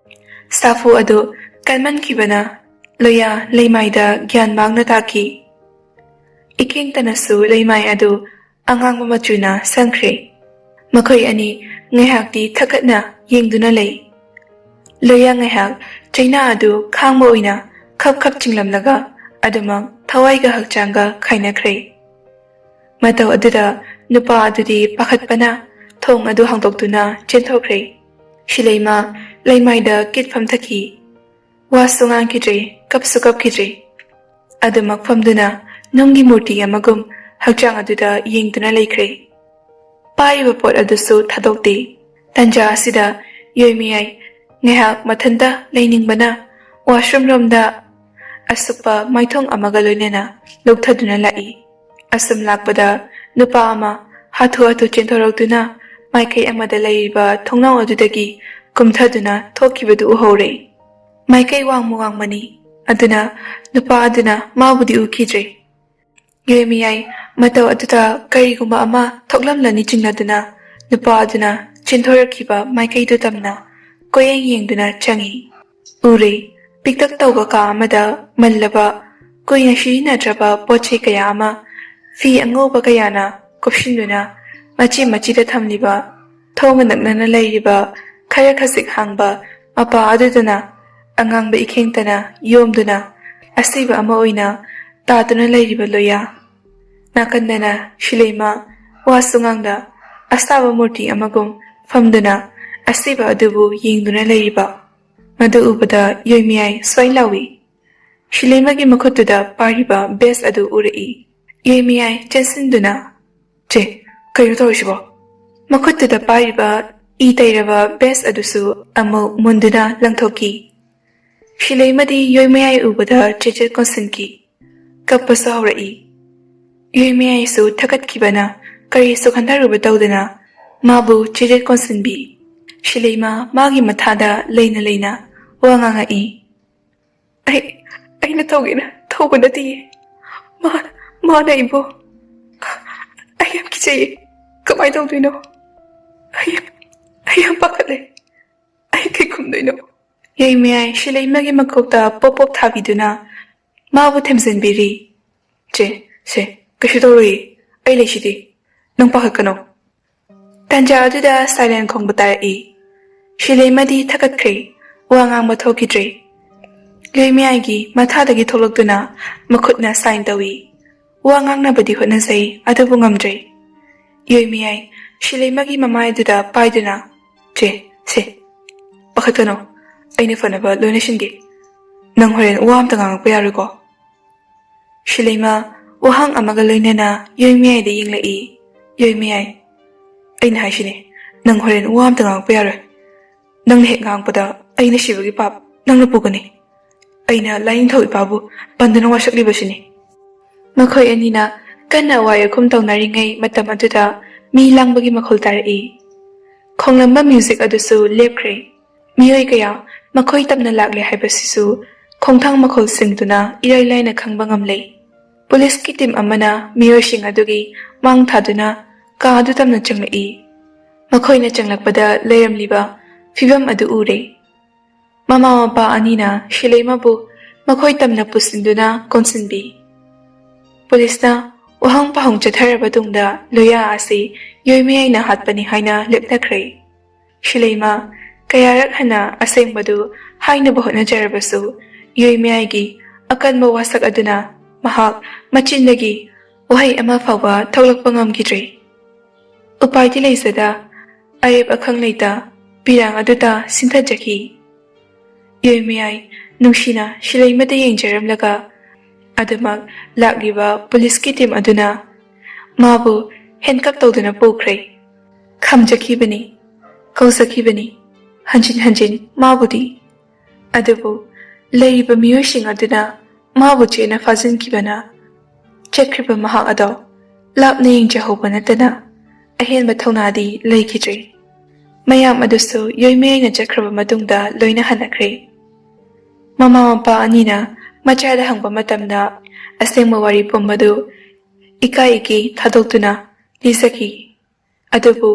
ꯁꯥꯐꯨ ꯑꯗꯨ ꯀꯟꯃꯟꯈꯤꯕꯅ ꯂꯣꯌꯥ ꯂꯩꯃꯥꯏꯗ ꯒ꯭ꯌꯥꯟ ꯃꯥꯡꯅ ꯇꯥꯈꯤ꯫ ꯏꯀꯦꯡꯇꯅꯁꯨ ꯂꯩꯃꯥꯏ ꯑꯗꯨ ꯑꯉꯥꯡꯕ ꯃꯆꯨꯅ ꯁꯪꯈ꯭ꯔꯦ꯫ ꯃꯈꯣꯏ ꯑꯅꯤ ꯉꯥꯏꯍꯥꯛꯇꯤ ꯊꯛꯀꯠꯅ ꯌꯦꯡꯗꯨꯅ ꯂꯩ꯫ ꯂꯣꯌꯥ ꯉꯥꯏꯍꯥꯛ ꯆꯩꯅꯥ ꯑꯗꯨ ꯈꯥꯡꯕ ꯑꯣꯏꯅ ꯈꯞ ꯈꯞ ꯆꯤꯡꯂꯝꯂꯒ ꯑꯗꯨꯃꯛ ꯊꯋꯥꯏꯒ ꯍꯛꯆꯥꯡꯒ ꯈꯥꯏꯅꯈ꯭ꯔꯦ꯫ ꯃꯇꯧ ꯑꯗꯨꯗ ꯅꯨꯄꯥ ꯑꯗꯨꯗꯤ ꯄꯥꯈꯠꯄꯅ ꯊꯣꯡ ꯑꯗꯨ ꯍꯥꯡꯗꯣꯛꯇꯨꯅ ꯆꯦꯟꯊꯣꯛꯈ꯭ꯔꯦ꯫ ꯁꯤꯂꯩꯃ ꯂꯩꯃꯥꯏꯗ ꯀꯤꯠ ꯐꯝꯊꯈꯤ꯫ ꯋꯥꯁꯨ ꯉꯥꯡꯈꯤꯗ꯭ꯔꯦ, ꯀꯞꯁꯨ ꯀꯞꯈꯤꯗ꯭ꯔꯦ꯫ ꯑꯗꯨꯃꯛ ꯐꯝꯗꯨꯅ ꯅꯨꯡꯒꯤ ꯃꯨꯔꯇꯤ ꯑꯃꯒꯨꯝ ꯍꯛꯆꯥꯡ ꯑꯗꯨꯗ ꯌꯦꯡꯗꯨꯅ ꯂꯩꯈ꯭ꯔꯦ꯫ ꯄꯥꯏꯔꯤꯕ ꯄꯣꯠ ꯑꯗꯨꯁꯨ ꯊꯥꯗꯣꯛꯇꯦ꯫ ꯇꯟꯖꯥ ꯑꯁꯤꯗ ꯌꯣꯏꯃꯌꯥꯏ ꯉꯥꯏꯍꯥꯛ ꯃꯊꯟꯇ ꯂꯩꯅꯤꯡꯕꯅ washroom ꯔꯣꯝꯗ ꯑꯁꯨꯛꯄ ꯃꯥꯏꯊꯣꯡ ꯑꯃꯒ ꯂꯣꯏꯅꯅ ꯂꯨꯞꯊꯗꯨꯅ ꯂꯥꯛꯏ꯫ ꯑꯁꯨꯝ ꯂꯥꯛꯄꯗ ꯅꯨꯄꯥ ꯑꯃ ꯍꯥꯊꯨ ꯍꯥꯊꯨ ꯆꯦꯟꯊꯣꯔꯛꯇꯨꯅ ꯃꯥꯏꯀꯩ ꯑꯃꯗ ꯂꯩꯔꯤꯕ ꯊꯣꯡꯅꯥꯎ ꯑꯗꯨꯗꯒꯤ ꯀꯨꯝꯊꯗꯨꯅ ꯊꯣꯛꯈꯤꯕꯗꯨ ꯎꯍꯧꯔꯦ꯫ ꯃꯥꯏꯀꯩ ꯋꯥꯡꯃ ꯋꯥꯡꯃꯅꯤ꯫ ꯑꯗꯨꯅ ꯅꯨꯄꯥ ꯑꯗꯨꯅ ꯃꯥꯕꯨꯗꯤ ꯎꯈꯤꯗ꯭ꯔꯦ꯫ ꯌꯣꯏꯃꯌꯥꯏ ꯃꯇꯧ ꯑꯗꯨꯗ ꯀꯔꯤꯒꯨꯝꯕ ꯑꯃ ꯊꯣꯛꯂꯝꯂꯅꯤ ꯆꯤꯡꯅꯗꯨꯅ ꯅꯨꯄꯥ ꯑꯗꯨꯅ ꯆꯦꯟꯊꯣꯔꯛꯈꯤꯕ ꯃꯥꯏꯀꯩꯗꯨ ꯇꯝꯅ ꯀꯣꯏꯌꯦꯡ ꯌꯦꯡꯗꯨꯅ ꯆꯪꯏ꯫ ꯎꯔꯦ, ꯄꯤꯛꯇꯛ ꯇꯧꯕ ꯀꯥ ꯑꯃꯗ ꯃꯜꯂꯕ, ꯀꯨꯏꯅ ꯁꯤꯖꯤꯟꯅꯗ꯭ꯔꯕ ꯄꯣꯠ ꯆꯩ ꯀꯌꯥ ꯑꯃ ꯐꯤ ꯑꯉꯧꯕ ꯀꯌꯥꯅ ꯀꯨꯞꯁꯤꯟꯗꯨꯅ ꯃꯆꯤ ꯃꯆꯤꯗ ꯊꯝꯂꯤꯕ, ꯊꯣꯡꯒ ꯅꯛꯅꯅ ꯂꯩꯔꯤꯕ ꯈꯔ ꯈꯖꯤꯛ ꯍꯥꯡꯕ ꯃꯄꯥ ꯑꯗꯨꯗꯅ ꯑꯉꯥꯡꯕ ꯏꯈꯦꯡꯇꯅ ꯌꯣꯝꯗꯨꯅ ꯑꯁꯤꯕ ꯑꯃ ꯑꯣꯏꯅ ꯇꯥꯗꯨꯅ ꯂꯩꯔꯤꯕ ꯂꯣꯌꯥ꯫ ꯅꯥꯀꯟꯗꯅ ꯁꯤꯂꯩꯃ ꯋꯥꯁꯨ ꯉꯥꯡꯗ ꯑꯁꯥꯕ ꯃꯨꯔꯇꯤ ꯑꯃꯒꯨꯝ ꯐꯝꯗꯨꯅ ꯑꯁꯤꯕ ꯑꯗꯨꯕꯨ ꯌꯦꯡꯗꯨꯅ ꯂꯩꯔꯤꯕ꯫ ꯃꯗꯨ ꯎꯕꯗ ꯌꯣꯏꯃꯌꯥꯏ ꯁ꯭ꯋꯥꯏ ꯂꯥꯎꯏ꯫ ꯁꯤꯂꯩꯃꯒꯤ ꯃꯈꯨꯠꯇꯨꯗ ꯄꯥꯏꯔꯤꯕ badge ꯑꯗꯨ ꯎꯔꯛꯏ꯫ ꯌꯣꯏꯃꯌꯥꯏ ꯆꯦꯟꯁꯤꯟꯗꯨꯅ, "ꯆꯦ, ꯀꯩꯅꯣ ꯇꯧꯔꯤꯁꯤꯕꯣ?" ꯃꯈꯨꯠꯇꯨꯗ ꯄꯥꯏꯔꯤꯕ ꯏ ꯇꯩꯔꯕ badge ꯑꯗꯨꯁꯨ ꯑꯃꯨꯛ ꯃꯨꯟꯗꯨꯅ ꯂꯪꯊꯣꯛꯈꯤ꯫ ꯁꯤꯂꯩꯃꯗꯤ ꯌꯣꯏꯃꯌꯥꯏ ꯎꯕꯗ ꯆꯦꯆꯦꯠ ꯀꯣꯟꯁꯤꯟꯈꯤ꯫ ꯀꯞꯄꯁꯨ ꯍꯧꯔꯛꯏ꯫ ꯌꯣꯏꯃꯌꯥꯏꯁꯨ ꯊꯀꯠꯈꯤꯕꯅ ꯀꯔꯤꯁꯨ ꯈꯟꯊꯔꯨꯕ ꯇꯧꯗꯅ ꯃꯥꯕꯨ ꯆꯦꯆꯦꯠ ꯀꯣꯟꯁꯤꯟꯕꯤ꯫ ꯁꯤꯂꯩꯃ ꯃꯥꯒꯤ ꯃꯊꯥꯗ ꯂꯩꯅ ꯂꯩꯅ ꯋꯥ ꯉꯥꯡꯉꯛꯏ꯫ "ꯑꯩ, ꯑꯩꯅ ꯇꯧꯒꯦꯅ ꯇꯧꯕ ꯅꯠꯇꯤꯌꯦ꯫ ꯃꯥ, ꯃꯥꯅ ꯑꯩꯕꯨ, ꯑꯩ ꯌꯥꯝ ꯀꯤꯖꯩꯌꯦ꯫ ꯀꯃꯥꯏꯅ ꯇꯧꯗꯣꯏꯅꯣ? ꯑꯩ, ꯑꯩ ꯌꯥꯝ ꯄꯥꯈꯠꯂꯦ꯫ ꯑꯩ ꯀꯩ ꯈꯨꯝꯗꯣꯏꯅꯣ?" ꯌꯣꯏꯃꯌꯥꯏ ꯁꯤꯂꯩꯃꯒꯤ ꯃꯀꯣꯛꯇ ꯄꯣꯞ ꯄꯣꯞ ꯊꯥꯕꯤꯗꯨꯅ ꯃꯥꯕꯨ ꯊꯦꯝꯖꯤꯟꯕꯤꯔꯤ꯫ "ꯆꯦ, ꯁꯦ, ꯀꯩꯁꯨ ꯇꯧꯔꯣꯏꯌꯦ꯫ ꯑꯩ ꯂꯩꯁꯤꯗꯤ꯫ ꯅꯪ ꯄꯥꯈꯠꯀꯅꯣ꯫" ꯇꯟꯖꯥ ꯑꯗꯨꯗ siren ꯈꯣꯡꯕ ꯇꯥꯔꯛꯏ꯫ ꯁꯤꯂꯩꯃꯗꯤ ꯊꯀꯠꯈ꯭ꯔꯦ꯫ ꯋꯥ ꯉꯥꯡꯕ ꯊꯣꯛꯈꯤꯗ꯭ꯔꯦ꯫ ꯌꯣꯏꯃꯌꯥꯏꯒꯤ ꯃꯊꯥꯗꯒꯤ ꯊꯣꯛꯂꯛꯇꯨꯅ ꯃꯈꯨꯠꯅ sign ꯇꯧꯏ꯫ ꯋꯥ ꯉꯥꯡꯅꯕꯗꯤ ꯍꯣꯠꯅꯖꯩ, ꯑꯗꯨꯕꯨ ꯉꯝꯗ꯭ꯔꯦ꯫ ꯌꯣꯏꯃꯌꯥꯏ ꯁꯤꯂꯩꯃꯒꯤ ꯃꯃꯥꯏꯗꯨꯗ ꯄꯥꯏꯗꯨꯅ, "ꯆꯦ, ꯁꯦ, ꯄꯥꯈꯠꯀꯅꯣ꯫ ꯑꯩꯅ ꯐꯅꯕ ꯂꯣꯏꯅ ꯁꯤꯟꯒꯦ꯫ ꯅꯪ ꯍꯣꯔꯦꯟ ꯋꯥ ꯑꯝꯇ ꯉꯥꯡꯉꯛꯄ ꯌꯥꯔꯣꯏꯀꯣ?" ꯁꯤꯂꯩꯃ ꯋꯥꯍꯪ ꯑꯃꯒ ꯂꯣꯏꯅꯅ ꯌꯣꯏꯃꯌꯥꯏꯗ ꯌꯦꯡꯂꯛꯏ꯫ ꯌꯣꯏꯃꯌꯥꯏ, "ꯑꯩꯅ ꯍꯥꯏꯁꯤꯅꯦ, ꯅꯪ ꯍꯣꯔꯦꯟ ꯋꯥ ꯑꯝꯇ ꯉꯥꯡꯉꯛꯄ ꯌꯥꯔꯣꯏ꯫ ꯅꯪꯅ ꯍꯦꯛ ꯉꯥꯡꯕꯗ ꯑꯩꯅ ꯁꯤꯕꯒꯤ ꯄꯥꯞ ꯅꯪꯅ ꯄꯨꯒꯅꯤ꯫ ꯑꯩꯅ ꯂꯥꯏꯅꯤꯡꯊꯧ ꯏꯄꯥꯕꯨ ꯄꯟꯗꯨꯅ ꯋꯥꯁꯛꯂꯤꯕꯁꯤꯅꯤ꯫ ꯃꯈꯣꯏ ꯑꯅꯤꯅ ꯀꯟꯅ ꯑꯋꯥꯏ ꯑꯈꯨꯝ ꯇꯧꯅꯔꯤꯉꯩ ꯃꯇꯝ ꯑꯗꯨꯗ ꯃꯤ ꯂꯥꯡꯕꯒꯤ ꯃꯈꯣꯜ ꯇꯥꯔꯛꯏ꯫ ꯈꯣꯡꯂꯝꯕ ꯃ꯭ꯌꯨꯖꯤꯛ ꯑꯗꯨꯁꯨ ꯂꯦꯞꯈ꯭ꯔꯦ꯫ ꯃꯤꯑꯣꯏ ꯀꯌꯥ ꯃꯈꯣꯏ ꯇꯝꯅ ꯂꯥꯛꯂꯦ ꯍꯥꯏꯕꯁꯤꯁꯨ ꯈꯣꯡꯊꯥꯡ ꯃꯈꯣꯜ ꯁꯤꯡꯗꯨꯅ ꯏꯔꯥꯏ ꯂꯥꯏꯅ ꯈꯪꯕ ꯉꯝꯂꯦ꯫ ꯄꯨꯂꯤꯁꯀꯤ ꯇꯤꯝ ꯑꯃꯅ ꯃꯤꯑꯣꯏꯁꯤꯡ ꯑꯗꯨꯒꯤ ꯃꯥꯡ ꯊꯥꯗꯨꯅ ꯀꯥ ꯑꯗꯨ ꯇꯝꯅ ꯆꯪꯂꯛꯏ꯫ ꯃꯈꯣꯏꯅ ꯆꯪꯂꯛꯄꯗ ꯂꯩꯔꯝꯂꯤꯕ ꯐꯤꯚꯝ ꯑꯗꯨ ꯎꯔꯦ꯫ ꯃꯃꯥ ꯃꯄꯥ ꯑꯅꯤꯅ ꯁꯤꯂꯩꯃꯕꯨ ꯃꯈꯣꯏ ꯇꯝꯅ ꯄꯨꯁꯤꯟꯗꯨꯅ ꯀꯣꯟꯁꯤꯟꯕꯤ꯫ ꯄꯨꯂꯤꯁꯅ ꯋꯥꯍꯪ ꯄꯥꯎꯍꯪ ꯆꯠꯊꯔꯕ ꯇꯨꯡꯗ ꯂꯣꯌꯥ ꯑꯁꯤ ꯌꯣꯏꯃꯌꯥꯏꯅ ꯍꯥꯠꯄꯅꯤ ꯍꯥꯏꯅ ꯂꯦꯞꯅꯈ꯭ꯔꯦ꯫ ꯁꯤꯂꯩꯃ ꯀꯌꯥꯔꯛ ꯍꯟꯅ ꯑꯁꯦꯡꯕꯗꯨ ꯍꯥꯏꯅꯕ ꯍꯣꯠꯅꯖꯔꯕꯁꯨ ꯌꯣꯏꯃꯌꯥꯏꯒꯤ ꯑꯀꯟꯕ ꯋꯥꯁꯛ ꯑꯗꯨꯅ ꯃꯍꯥꯛ ꯃꯆꯤꯟꯗꯒꯤ ꯋꯥꯍꯩ ꯑꯃ ꯐꯥꯎꯕ ꯊꯣꯛꯂꯛꯄ ꯉꯝꯈꯤꯗ꯭ꯔꯦ꯫ ꯎꯄꯥꯏꯗꯤ ꯂꯩꯖꯗ ꯑꯔꯦꯞ ꯑꯈꯪ ꯂꯩꯇ ꯄꯤꯔꯥꯡ ꯑꯗꯨꯗ ꯁꯤꯟꯊꯖꯈꯤ꯫ ꯌꯣꯏꯃꯌꯥꯏ ꯅꯨꯡꯁꯤꯅ ꯁꯤꯂꯩꯃꯗ ꯌꯦꯡꯖꯔꯝꯂꯒ ꯑꯗꯨꯃꯛ ꯂꯥꯛꯂꯤꯕ ꯄꯨꯂꯤꯁꯀꯤ ꯇꯤꯝ ꯑꯗꯨꯅ ꯃꯥꯕꯨ ꯍꯦꯟꯀꯛ ꯇꯧꯗꯨꯅ ꯄꯨꯈ꯭ꯔꯦ꯫ ꯈꯝꯖꯈꯤꯕꯅꯤ, ꯀꯧꯖꯈꯤꯕꯅꯤ, ꯍꯟꯖꯤꯟ ꯍꯟꯖꯤꯟ ꯃꯥꯕꯨꯗꯤ꯫ ꯑꯗꯨꯕꯨ ꯂꯩꯔꯤꯕ ꯃꯤꯑꯣꯏꯁꯤꯡ ꯑꯗꯨꯅ ꯃꯥꯕꯨ ꯆꯦꯟꯅ ꯐꯥꯖꯤꯟꯈꯤꯕꯅ ꯆꯠꯈ꯭ꯔꯤꯕ ꯃꯍꯥꯛ ꯑꯗꯣ ꯂꯥꯞꯅ ꯌꯦꯡꯖꯍꯧꯕ ꯅꯠꯇꯅ ꯑꯍꯦꯟꯕ ꯊꯧꯅꯥꯗꯤ ꯂꯩꯈꯤꯗ꯭ꯔꯦ꯫ ꯃꯌꯥꯝ ꯑꯗꯨꯁꯨ ꯌꯣꯏꯃꯌꯥꯏꯅ ꯆꯠꯈ꯭ꯔꯕ ꯃꯇꯨꯡꯗ ꯂꯣꯏꯅ ꯍꯜꯂꯛꯈ꯭ꯔꯦ꯫ ꯃꯃꯥ ꯃꯄꯥ ꯑꯅꯤꯅ ꯃꯆꯥꯗ ꯍꯪꯕ ꯃꯇꯝꯗ ꯑꯁꯦꯡꯕ ꯋꯥꯔꯤ ꯄꯨꯝꯕꯗꯨ ꯏꯀꯥꯏ ꯏꯀꯤ ꯊꯥꯗꯣꯛꯇꯨꯅ ꯂꯤꯖꯈꯤ꯫ ꯑꯗꯨꯕꯨ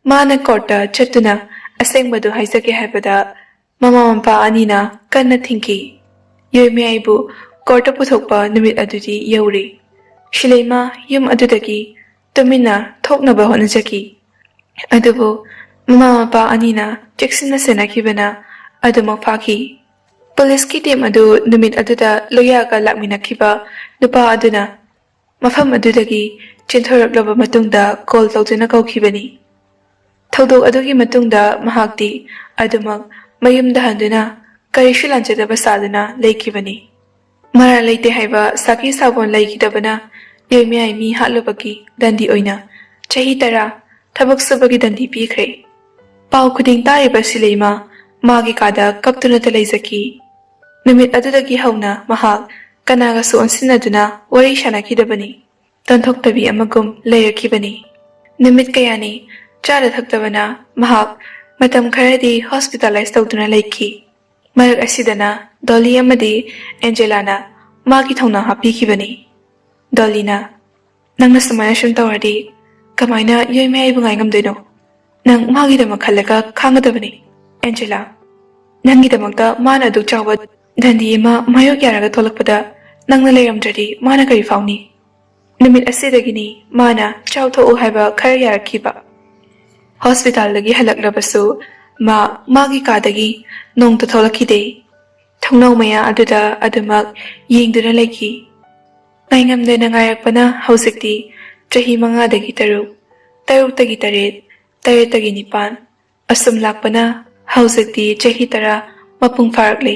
ꯃꯥꯅ ꯀꯣꯔꯠꯇ ꯆꯠꯇꯨꯅ ꯑꯁꯦꯡꯕꯗꯨ ꯍꯥꯏꯖꯒꯦ ꯍꯥꯏꯕꯗ ꯃꯃꯥ ꯃꯄꯥ ꯑꯅꯤꯅ ꯀꯟꯅ ꯊꯤꯡꯈꯤ꯫ ꯌꯣꯏꯃꯌꯥꯏꯕꯨ ꯀꯣꯔꯠꯇ ꯄꯨꯊꯣꯛꯄ ꯅꯨꯃꯤꯠ ꯑꯗꯨꯗꯤ ꯌꯧꯔꯦ꯫ ꯁꯤꯂꯩꯃ ꯌꯨꯝ ꯑꯗꯨꯗꯒꯤ ꯇꯨꯃꯤꯟꯅ ꯊꯣꯛꯅꯕ ꯍꯣꯠꯅꯖꯈꯤ꯫ ꯑꯗꯨꯕꯨ ꯃꯃꯥ ꯃꯄꯥ ꯑꯅꯤꯅ ꯆꯦꯛꯁꯤꯟꯅ ꯁꯦꯟꯅꯈꯤꯕꯅ ꯑꯗꯨꯃꯛ ꯐꯥꯈꯤ꯫ ꯄꯨꯂꯤꯁꯀꯤ ꯇꯤꯝ ꯑꯗꯨ ꯅꯨꯃꯤꯠ ꯑꯗꯨꯗ ꯂꯣꯌꯥꯒ ꯂꯥꯛꯃꯤꯟꯅꯈꯤꯕ ꯅꯨꯄꯥ ꯑꯗꯨꯅ ꯃꯐꯝ ꯑꯗꯨꯗꯒꯤ ꯆꯦꯟꯊꯣꯔꯛꯂꯕ ꯃꯇꯨꯡꯗ ꯀꯣꯜ ꯇꯧꯗꯨꯅ ꯀꯧꯈꯤꯕꯅꯤ꯫ ꯊꯧꯗꯣꯛ ꯑꯗꯨꯒꯤ ꯃꯇꯨꯡꯗ ꯃꯍꯥꯛꯇꯤ ꯑꯗꯨꯃꯛ ꯃꯌꯨꯝꯗ ꯍꯟꯗꯨꯅ ꯀꯔꯤꯁꯨ ꯂꯥꯟꯖꯗꯕ ꯁꯥꯗꯨꯅ ꯂꯩꯈꯤꯕꯅꯤ꯫ ꯃꯔꯥꯜ ꯂꯩꯇꯦ ꯍꯥꯏꯕ ꯁꯥꯈꯤ ꯁꯥꯕꯣꯟ ꯂꯩꯈꯤꯗꯕꯅ ꯌꯣꯏꯃꯌꯥꯏ ꯃꯤ ꯍꯥꯠꯂꯨꯕꯒꯤ ꯗꯟꯗꯤ ꯑꯣꯏꯅ ꯆꯍꯤ ꯇꯔꯥ ꯊꯕꯛ ꯁꯨꯕꯒꯤ ꯗꯟꯗꯤ ꯄꯤꯈ꯭ꯔꯦ꯫ ꯄꯥꯎ ꯈꯨꯗꯤꯡ ꯇꯥꯔꯤꯕ ꯁꯤꯂꯩꯃ ꯃꯥꯒꯤ ꯀꯥꯗ ꯀꯞꯇꯨꯅꯇ ꯂꯩꯖꯈꯤ꯫ ꯅꯨꯃꯤꯠ ꯑꯗꯨꯗꯒꯤ ꯍꯧꯅ ꯃꯍꯥꯛ ꯀꯅꯥꯒꯁꯨ ꯑꯣꯟꯁꯤꯟꯅꯗꯨꯅ ꯋꯥꯔꯤ ꯁꯥꯅꯈꯤꯗꯕꯅꯤ꯫ ꯇꯟꯊꯣꯛꯇꯕꯤ ꯑꯃꯒꯨꯝ ꯂꯩꯔꯛꯈꯤꯕꯅꯤ꯫ ꯅꯨꯃꯤꯠ ꯀꯌꯥꯅꯤ ꯆꯥꯗ ꯊꯛꯇꯕꯅ ꯃꯍꯥꯛ ꯃꯇꯝ ꯈꯔꯗꯤ ꯍꯣꯁꯄꯤꯇꯥꯂꯥꯏꯁ ꯇꯧꯗꯨꯅ ꯂꯩꯈꯤ꯫ ꯃꯔꯛ ꯑꯁꯤꯗꯅ ꯗꯣꯂꯤ ꯑꯃꯗꯤ ꯑꯦꯟꯖꯦꯂꯥꯅ ꯃꯥꯒꯤ ꯊꯧꯅꯥ ꯍꯥꯞꯄꯤꯈꯤꯕꯅꯤ꯫ ꯗꯣꯂꯤꯅ, "ꯅꯪꯅ ꯁꯨꯃꯥꯏꯅ ꯁꯨꯝ ꯇꯧꯔꯗꯤ ꯀꯃꯥꯏꯅ ꯌꯣꯏꯃ ꯑꯩꯕꯨ ꯉꯥꯏ ꯉꯝꯗꯣꯏꯅꯣ? ꯅꯪ ꯃꯥꯒꯤꯗꯃꯛ ꯈꯜꯂꯒ ꯈꯥꯡꯒꯗꯕꯅꯤ꯫ ꯑꯦꯟꯖꯦꯂꯥ, ꯅꯪꯒꯤꯗꯃꯛꯇ ꯃꯥꯅ ꯑꯗꯨꯛ ꯆꯥꯎꯕ ꯗꯟꯗꯤ ꯑꯃ ꯃꯥꯌꯣꯛ ꯌꯥꯔꯒ ꯊꯣꯛꯂꯛꯄꯗ ꯅꯪꯅ ꯂꯩꯔꯝꯗ꯭ꯔꯗꯤ ꯃꯥꯅ ꯀꯔꯤ ꯐꯥꯎꯅꯤ?" ꯅꯨꯃꯤꯠ ꯑꯁꯤꯗꯒꯤꯅꯤ ꯃꯥꯅ ꯆꯥꯎꯊꯣꯛꯎ ꯍꯥꯏꯕ ꯈꯔ ꯌꯥꯔꯛꯈꯤꯕ꯫ ꯍꯣꯁꯄꯤꯇꯥꯜꯗꯒꯤ ꯍꯜꯂꯛꯂꯕꯁꯨ ꯃꯥ ꯃꯥꯒꯤ ꯀꯥꯗꯒꯤ ꯅꯣꯡꯇ ꯊꯣꯛꯂꯛꯈꯤꯗꯦ꯫ ꯊꯣꯡꯅꯥꯎ ꯃꯌꯥ ꯑꯗꯨꯗ ꯑꯗꯨꯃꯛ ꯌꯦꯡꯗꯨꯅ ꯂꯩꯈꯤ꯫ ꯉꯥꯏꯉꯝꯗꯅ ꯉꯥꯏꯔꯛꯄꯅ ꯍꯧꯖꯤꯛꯇꯤ ꯆꯍꯤ ꯃꯉꯥꯗꯒꯤ ꯇꯔꯨꯛ, ꯇꯔꯨꯛꯇꯒꯤ ꯇꯔꯦꯠ, ꯇꯔꯦꯠꯇꯒꯤ ꯅꯤꯄꯥꯟ, ꯑꯁꯨꯝ ꯂꯥꯛꯄꯅ ꯍꯧꯖꯤꯛꯇꯤ ꯆꯍꯤ ꯇꯔꯥ ꯃꯄꯨꯡ ꯐꯥꯔꯛꯂꯦ꯫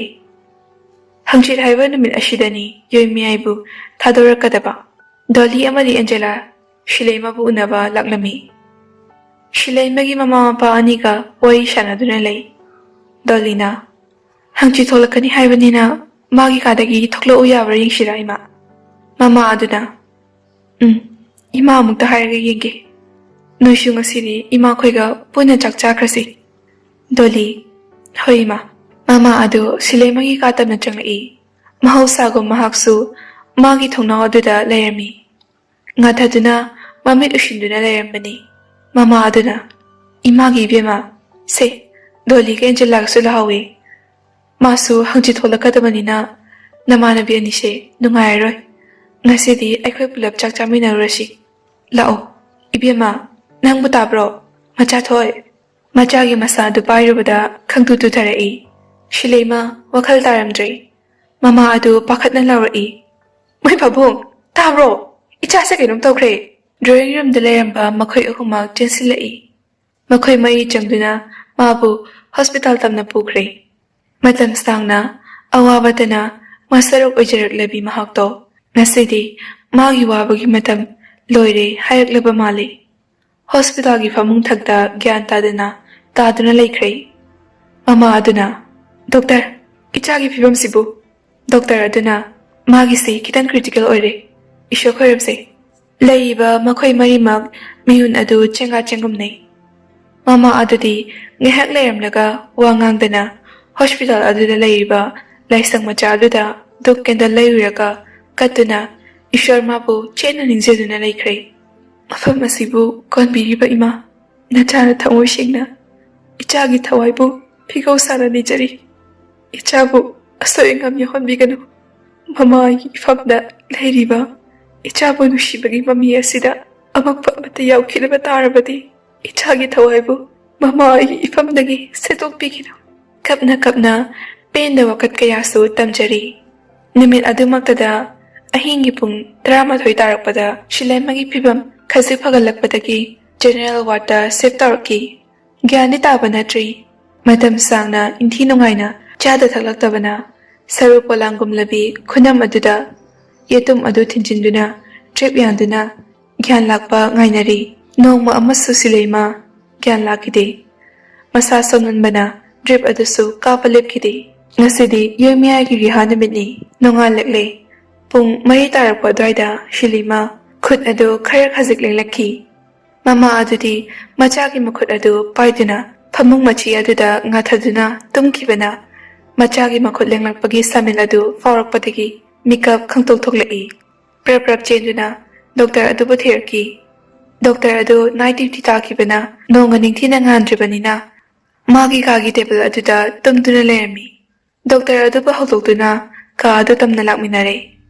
ꯍꯪꯆꯤꯠ ꯍꯥꯏꯕ ꯅꯨꯃꯤꯠ ꯑꯁꯤꯗꯅꯤ ꯌꯣꯏꯃꯤꯌꯥꯏꯕꯨ ꯊꯥꯗꯣꯔꯛꯀꯗꯕ꯫ ꯗꯣꯂꯤ ꯑꯃꯗꯤ ꯑꯦꯟꯖꯦꯂꯥ ꯁꯤꯂꯩꯃꯕꯨ ꯎꯅꯕ ꯂꯥꯛꯂꯝꯃꯤ꯫ ꯁꯤꯂꯩꯃꯒꯤ ꯃꯃꯥ ꯃꯄꯥ ꯑꯅꯤꯒ ꯋꯥꯔꯤ ꯁꯥꯟꯅꯗꯨꯅ ꯂꯩ꯫ ꯗꯣꯂꯤꯅ, "ꯍꯪꯆꯤꯠ ꯊꯣꯛꯂꯛꯀꯅꯤ ꯍꯥꯏꯕꯅꯤꯅ ꯃꯥꯒꯤ ꯀꯥꯗꯒꯤ ꯊꯣꯛꯂꯛꯎ ꯌꯥꯕ꯭ꯔꯥ ꯌꯦꯡꯁꯤꯔꯥ, ꯏꯃꯥ?" ꯃꯃꯥ ꯑꯗꯨꯅ, "ꯎꯝ, ꯏꯃꯥ ꯑꯃꯨꯛꯇ ꯍꯥꯏꯔꯒ ꯌꯦꯡꯒꯦ꯫ ꯅꯣꯏꯁꯨ ꯉꯁꯤꯗꯤ ꯏꯃꯥꯈꯣꯏꯒ ꯄꯨꯟꯅ ꯆꯥꯛ ꯆꯥꯈ꯭ꯔꯁꯤ꯫" ꯗꯣꯂꯤ, "ꯍꯣꯏ, ꯏꯃꯥ꯫" ꯃꯃꯥ ꯑꯗꯨ ꯁꯤꯂꯩꯃꯒꯤ ꯀꯥ ꯇꯞꯅ ꯆꯪꯂꯛꯏ꯫ ꯃꯍꯧꯁꯥꯒꯨꯝ ꯃꯍꯥꯛꯁꯨ ꯃꯥꯒꯤ ꯊꯣꯡꯅꯥꯎ ꯑꯗꯨꯗ ꯂꯩꯔꯝꯃꯤ꯫ ꯉꯥꯊꯗꯨꯅ ꯃꯃꯤꯠ ꯎꯏꯁꯤꯟꯗꯨꯅ ꯂꯩꯔꯝꯕꯅꯤ꯫ ꯃꯃꯥ ꯑꯗꯨꯅ, "ꯏꯃꯥꯒꯤ ꯏꯕꯦꯝꯃ, ꯁꯦ, ꯗꯣꯂꯤꯒ ꯑꯦꯟꯖꯦꯂꯥꯒꯁꯨ ꯂꯥꯛꯍꯧꯋꯤ꯫ ꯃꯥꯁꯨ ꯍꯪꯆꯤꯠ ꯊꯣꯛꯂꯛꯀꯗꯕꯅꯤꯅ ꯅꯃꯥꯟꯅꯕꯤ ꯑꯅꯤꯁꯦ ꯅꯨꯡꯉꯥꯏꯔꯔꯣꯏ꯫ ꯉꯁꯤꯗꯤ ꯑꯩꯈꯣꯏ ꯄꯨꯂꯞ ꯆꯥꯛ ꯆꯥꯃꯤꯟꯅꯔꯨꯔꯁꯤ꯫ ꯂꯥꯛꯑꯣ, ꯏꯕꯦꯝꯃ, ꯅꯪꯕꯨ ꯇꯥꯕ꯭ꯔꯣ? ꯃꯆꯥꯊꯣꯏ!" ꯃꯆꯥꯒꯤ ꯃꯁꯥ ꯑꯗꯨ ꯄꯥꯏꯔꯨꯕꯗ ꯈꯪꯇꯨ ꯇꯨꯊꯔꯛꯏ꯫ ꯁꯤꯂꯩꯃ ꯋꯥꯈꯜ ꯇꯥꯔꯝꯗ꯭ꯔꯦ꯫ ꯃꯃꯥ ꯑꯗꯨ ꯄꯥꯈꯠꯅ ꯂꯥꯎꯔꯛꯏ, "ꯃꯣꯏ ꯄꯥꯕꯨꯡ, ꯇꯥꯕ꯭ꯔꯣ? ꯏꯆꯥꯁꯦ ꯀꯩꯅꯣꯝ ꯇꯧꯈ꯭ꯔꯦ!" ꯗ꯭ꯔꯣꯌꯤꯡ ꯔꯨꯝꯗ ꯂꯩꯔꯝꯕ ꯃꯈꯣꯏ ꯑꯍꯨꯝꯃꯛ ꯆꯦꯟꯁꯤꯜꯂꯛꯏ꯫ ꯃꯈꯣꯏ ꯃꯔꯤ ꯆꯪꯗꯨꯅ ꯃꯥꯕꯨ ꯍꯣꯁꯄꯤꯇꯥꯜ ꯇꯝꯅ ꯄꯨꯈ꯭ꯔꯦ꯫ ꯃꯇꯝ ꯁꯥꯡꯅ ꯑꯋꯥꯕꯇꯅ ꯃꯁꯔꯨꯛ ꯑꯣꯏꯖꯔꯛꯂꯕꯤ ꯃꯍꯥꯛꯇꯣ ꯉꯁꯤꯗꯤ ꯃꯥꯒꯤ ꯋꯥꯕꯒꯤ ꯃꯇꯝ ꯂꯣꯏꯔꯦ ꯍꯥꯏꯔꯛꯂꯕ ꯃꯥꯜꯂꯤ꯫ ꯍꯣꯁꯄꯤꯇꯥꯜꯒꯤ ꯐꯃꯨꯡ ꯊꯛꯇ ꯒ꯭ꯌꯥꯟ ꯇꯥꯗꯅ ꯇꯥꯗꯨꯅ ꯂꯩꯈ꯭ꯔꯦ꯫ ꯃꯃꯥ ꯑꯗꯨꯅ, "ꯗꯣꯛꯇꯔ, ꯏꯆꯥꯒꯤ ꯐꯤꯕꯝꯁꯤꯕꯨ?" ꯗꯣꯛꯇꯔ ꯑꯗꯨꯅ, "ꯃꯥꯒꯤꯁꯤ ꯈꯤꯇꯪ ꯀ꯭ꯔꯤꯇꯤꯀꯦꯜ ꯑꯣꯏꯔꯦ꯫ ꯏꯁꯣꯔ ꯈꯣꯏꯔꯝꯁꯦ꯫" ꯂꯩꯔꯤꯕ ꯃꯈꯣꯏ ꯃꯔꯤꯃꯛ ꯃꯤꯍꯨꯟ ꯑꯗꯨ ꯆꯦꯡꯒꯥ ꯆꯦꯡꯒꯨꯝꯅꯩ꯫ ꯃꯃꯥ ꯑꯗꯨꯗꯤ ꯉꯥꯏꯍꯥꯛ ꯂꯩꯔꯝꯂꯒ ꯋꯥ ꯉꯥꯡꯗꯅ ꯍꯣꯁꯄꯤꯇꯥꯜ ꯑꯗꯨꯗ ꯂꯩꯔꯤꯕ ꯂꯥꯏꯁꯪ ꯃꯆꯥ ꯑꯗꯨꯗ ꯙꯨꯞ ꯀꯦꯟꯗꯜ ꯂꯩꯔꯨꯔꯒ ꯀꯠꯇꯨꯅ ꯏꯁꯣꯔ ꯃꯥꯕꯨ ꯆꯦꯠꯅ ꯅꯤꯡꯖꯗꯨꯅ ꯂꯩꯈ꯭ꯔꯦ꯫ "ꯃꯐꯝ ꯑꯁꯤꯕꯨ ꯀꯣꯟꯕꯤꯔꯤꯕ ꯏꯃꯥ, ꯅꯆꯥꯅ ꯊꯃꯣꯏ ꯁꯦꯡꯅ ꯏꯆꯥꯒꯤ ꯊꯋꯥꯏꯕꯨ ꯐꯤꯒꯧ ꯁꯥꯅ ꯅꯤꯖꯔꯤ꯫ ꯏꯆꯥꯕꯨ ꯑꯁꯣꯏ ꯑꯉꯥꯝ ꯌꯥꯎꯍꯟꯕꯤꯒꯅꯨ꯫ ꯃꯃꯥꯒꯤ ꯏꯐꯝꯗ ꯂꯩꯔꯤꯕ ꯏꯆꯥꯕꯨ ꯅꯨꯡꯁꯤꯕꯒꯤ ꯃꯃꯤ ꯑꯁꯤꯗ ꯑꯃꯛꯄ ꯑꯃꯠꯇ ꯌꯥꯎꯈꯤꯗꯕ ꯇꯥꯔꯕꯗꯤ ꯏꯆꯥꯒꯤ ꯊꯋꯥꯏꯕꯨ ꯃꯃꯥꯒꯤ ꯏꯐꯝꯗꯒꯤ ꯁꯦꯠꯇꯣꯛꯄꯤꯈꯤꯅꯨ꯫" ꯀꯞꯅ ꯀꯞꯅ ꯄꯦꯟꯗꯕ ꯋꯥꯀꯠ ꯀꯌꯥꯁꯨ ꯇꯝꯖꯔꯤ꯫ ꯅꯨꯃꯤꯠ ꯑꯗꯨꯃꯛꯇꯗ ꯑꯍꯤꯡꯒꯤ ꯄꯨꯡ ꯇꯔꯥꯃꯥꯊꯣꯏ ꯇꯥꯔꯛꯄꯗ ꯁꯤꯂꯦꯝꯃꯒꯤ ꯐꯤꯕꯝ ꯈꯖꯤꯛ ꯐꯒꯠꯂꯛꯄꯗꯒꯤ ꯖꯦꯅꯦꯔꯦꯜ ꯋꯥꯔꯗꯇ ꯁꯤꯐ ꯇꯧꯔꯛꯈꯤ꯫ ꯒ꯭ꯌꯥꯟꯗꯤ ꯇꯥꯕ ꯅꯠꯇ꯭ꯔꯤ꯫ ꯃꯇꯝ ꯁꯥꯡꯅ ꯏꯟꯊꯤ ꯅꯨꯡꯉꯥꯏꯅ ꯆꯥꯗ ꯊꯛꯂꯛꯇꯕꯅ ꯁꯔꯨ ꯄꯣꯂꯥꯡꯒꯨꯝꯂꯕꯤ ꯈꯨꯅꯝ ꯑꯗꯨꯗ ꯌꯦꯇꯨꯝ ꯑꯗꯨ ꯊꯤꯟꯖꯤꯟꯗꯨꯅ ꯗ꯭ꯔꯤꯞ ꯌꯥꯟꯗꯨꯅ ꯒ꯭ꯌꯥꯟ ꯂꯥꯛꯄ ꯉꯥꯏꯅꯔꯤ꯫ ꯅꯣꯡꯃ ꯑꯃꯁꯨ ꯁꯤꯂꯩꯃ ꯒ꯭ꯌꯥꯟ ꯂꯥꯛꯈꯤꯗꯦ꯫ ꯃꯁꯥ ꯁꯣꯟꯃꯟꯕꯅ ꯗ꯭ꯔꯤꯞ ꯑꯗꯨꯁꯨ ꯀꯥꯞꯄ ꯂꯦꯞꯈꯤꯗꯦ꯫ ꯉꯁꯤꯗꯤ ꯌꯣꯏꯃꯌꯥꯒꯤ ꯔꯤꯍꯥ ꯅꯨꯃꯤꯠꯅꯤ꯫ ꯅꯣꯡꯉꯥꯜꯂꯛꯂꯦ꯫ ꯄꯨꯡ ꯃꯔꯤ ꯇꯥꯔꯛꯄ ꯑꯗꯨꯋꯥꯏꯗ ꯁꯤꯂꯤꯃ ꯈꯨꯠ ꯑꯗꯨ ꯈꯔ ꯈꯖꯤꯛ ꯂꯦꯡꯂꯛꯈꯤ꯫ ꯃꯃꯥ ꯑꯗꯨꯗꯤ ꯃꯆꯥꯒꯤ ꯃꯈꯨꯠ ꯑꯗꯨ ꯄꯥꯏꯗꯨꯅ ꯐꯃꯨꯡ ꯃꯆꯤ ꯑꯗꯨꯗ ꯉꯥꯊꯗꯨꯅ ꯇꯨꯝꯈꯤꯕꯅ ꯃꯆꯥꯒꯤ ꯃꯈꯨꯠ ꯂꯦꯡꯂꯛꯄꯒꯤ ꯁꯥꯃꯤꯜ ꯑꯗꯨ ꯐꯥꯎꯔꯛꯄꯗꯒꯤ ꯃꯤꯀꯞ ꯈꯪꯇꯣꯛ ꯊꯣꯛꯂꯛꯏ꯫ ꯄ꯭ꯔꯞ ꯄ꯭ꯔꯞ ꯆꯦꯟꯗꯨꯅ ꯗꯣꯛꯇꯔ ꯑꯗꯨꯕꯨ ꯊꯤꯔꯛꯈꯤ꯫ ꯗꯣꯛꯇꯔ ꯑꯗꯨ ꯅꯥꯏꯠ ꯗ꯭ꯌꯨꯇꯤ ꯇꯥꯈꯤꯕꯅ ꯅꯣꯡꯒ ꯅꯤꯡꯊꯤꯅ ꯉꯥꯟꯗ꯭ꯔꯤꯕꯅꯤꯅ ꯃꯥꯒꯤ ꯀꯥꯒꯤ ꯇꯦꯕꯜ ꯑꯗꯨꯗ ꯇꯨꯝꯗꯨꯅ ꯂꯩꯔꯝꯃꯤ꯫ ꯗꯣꯛꯇꯔ ꯑꯗꯨꯕꯨ ꯍꯧꯗꯣꯛꯇꯨꯅ ꯀꯥ ꯑꯗꯨ ꯇꯝꯅ ꯂꯥꯛꯃꯤꯟꯅꯔꯦ꯫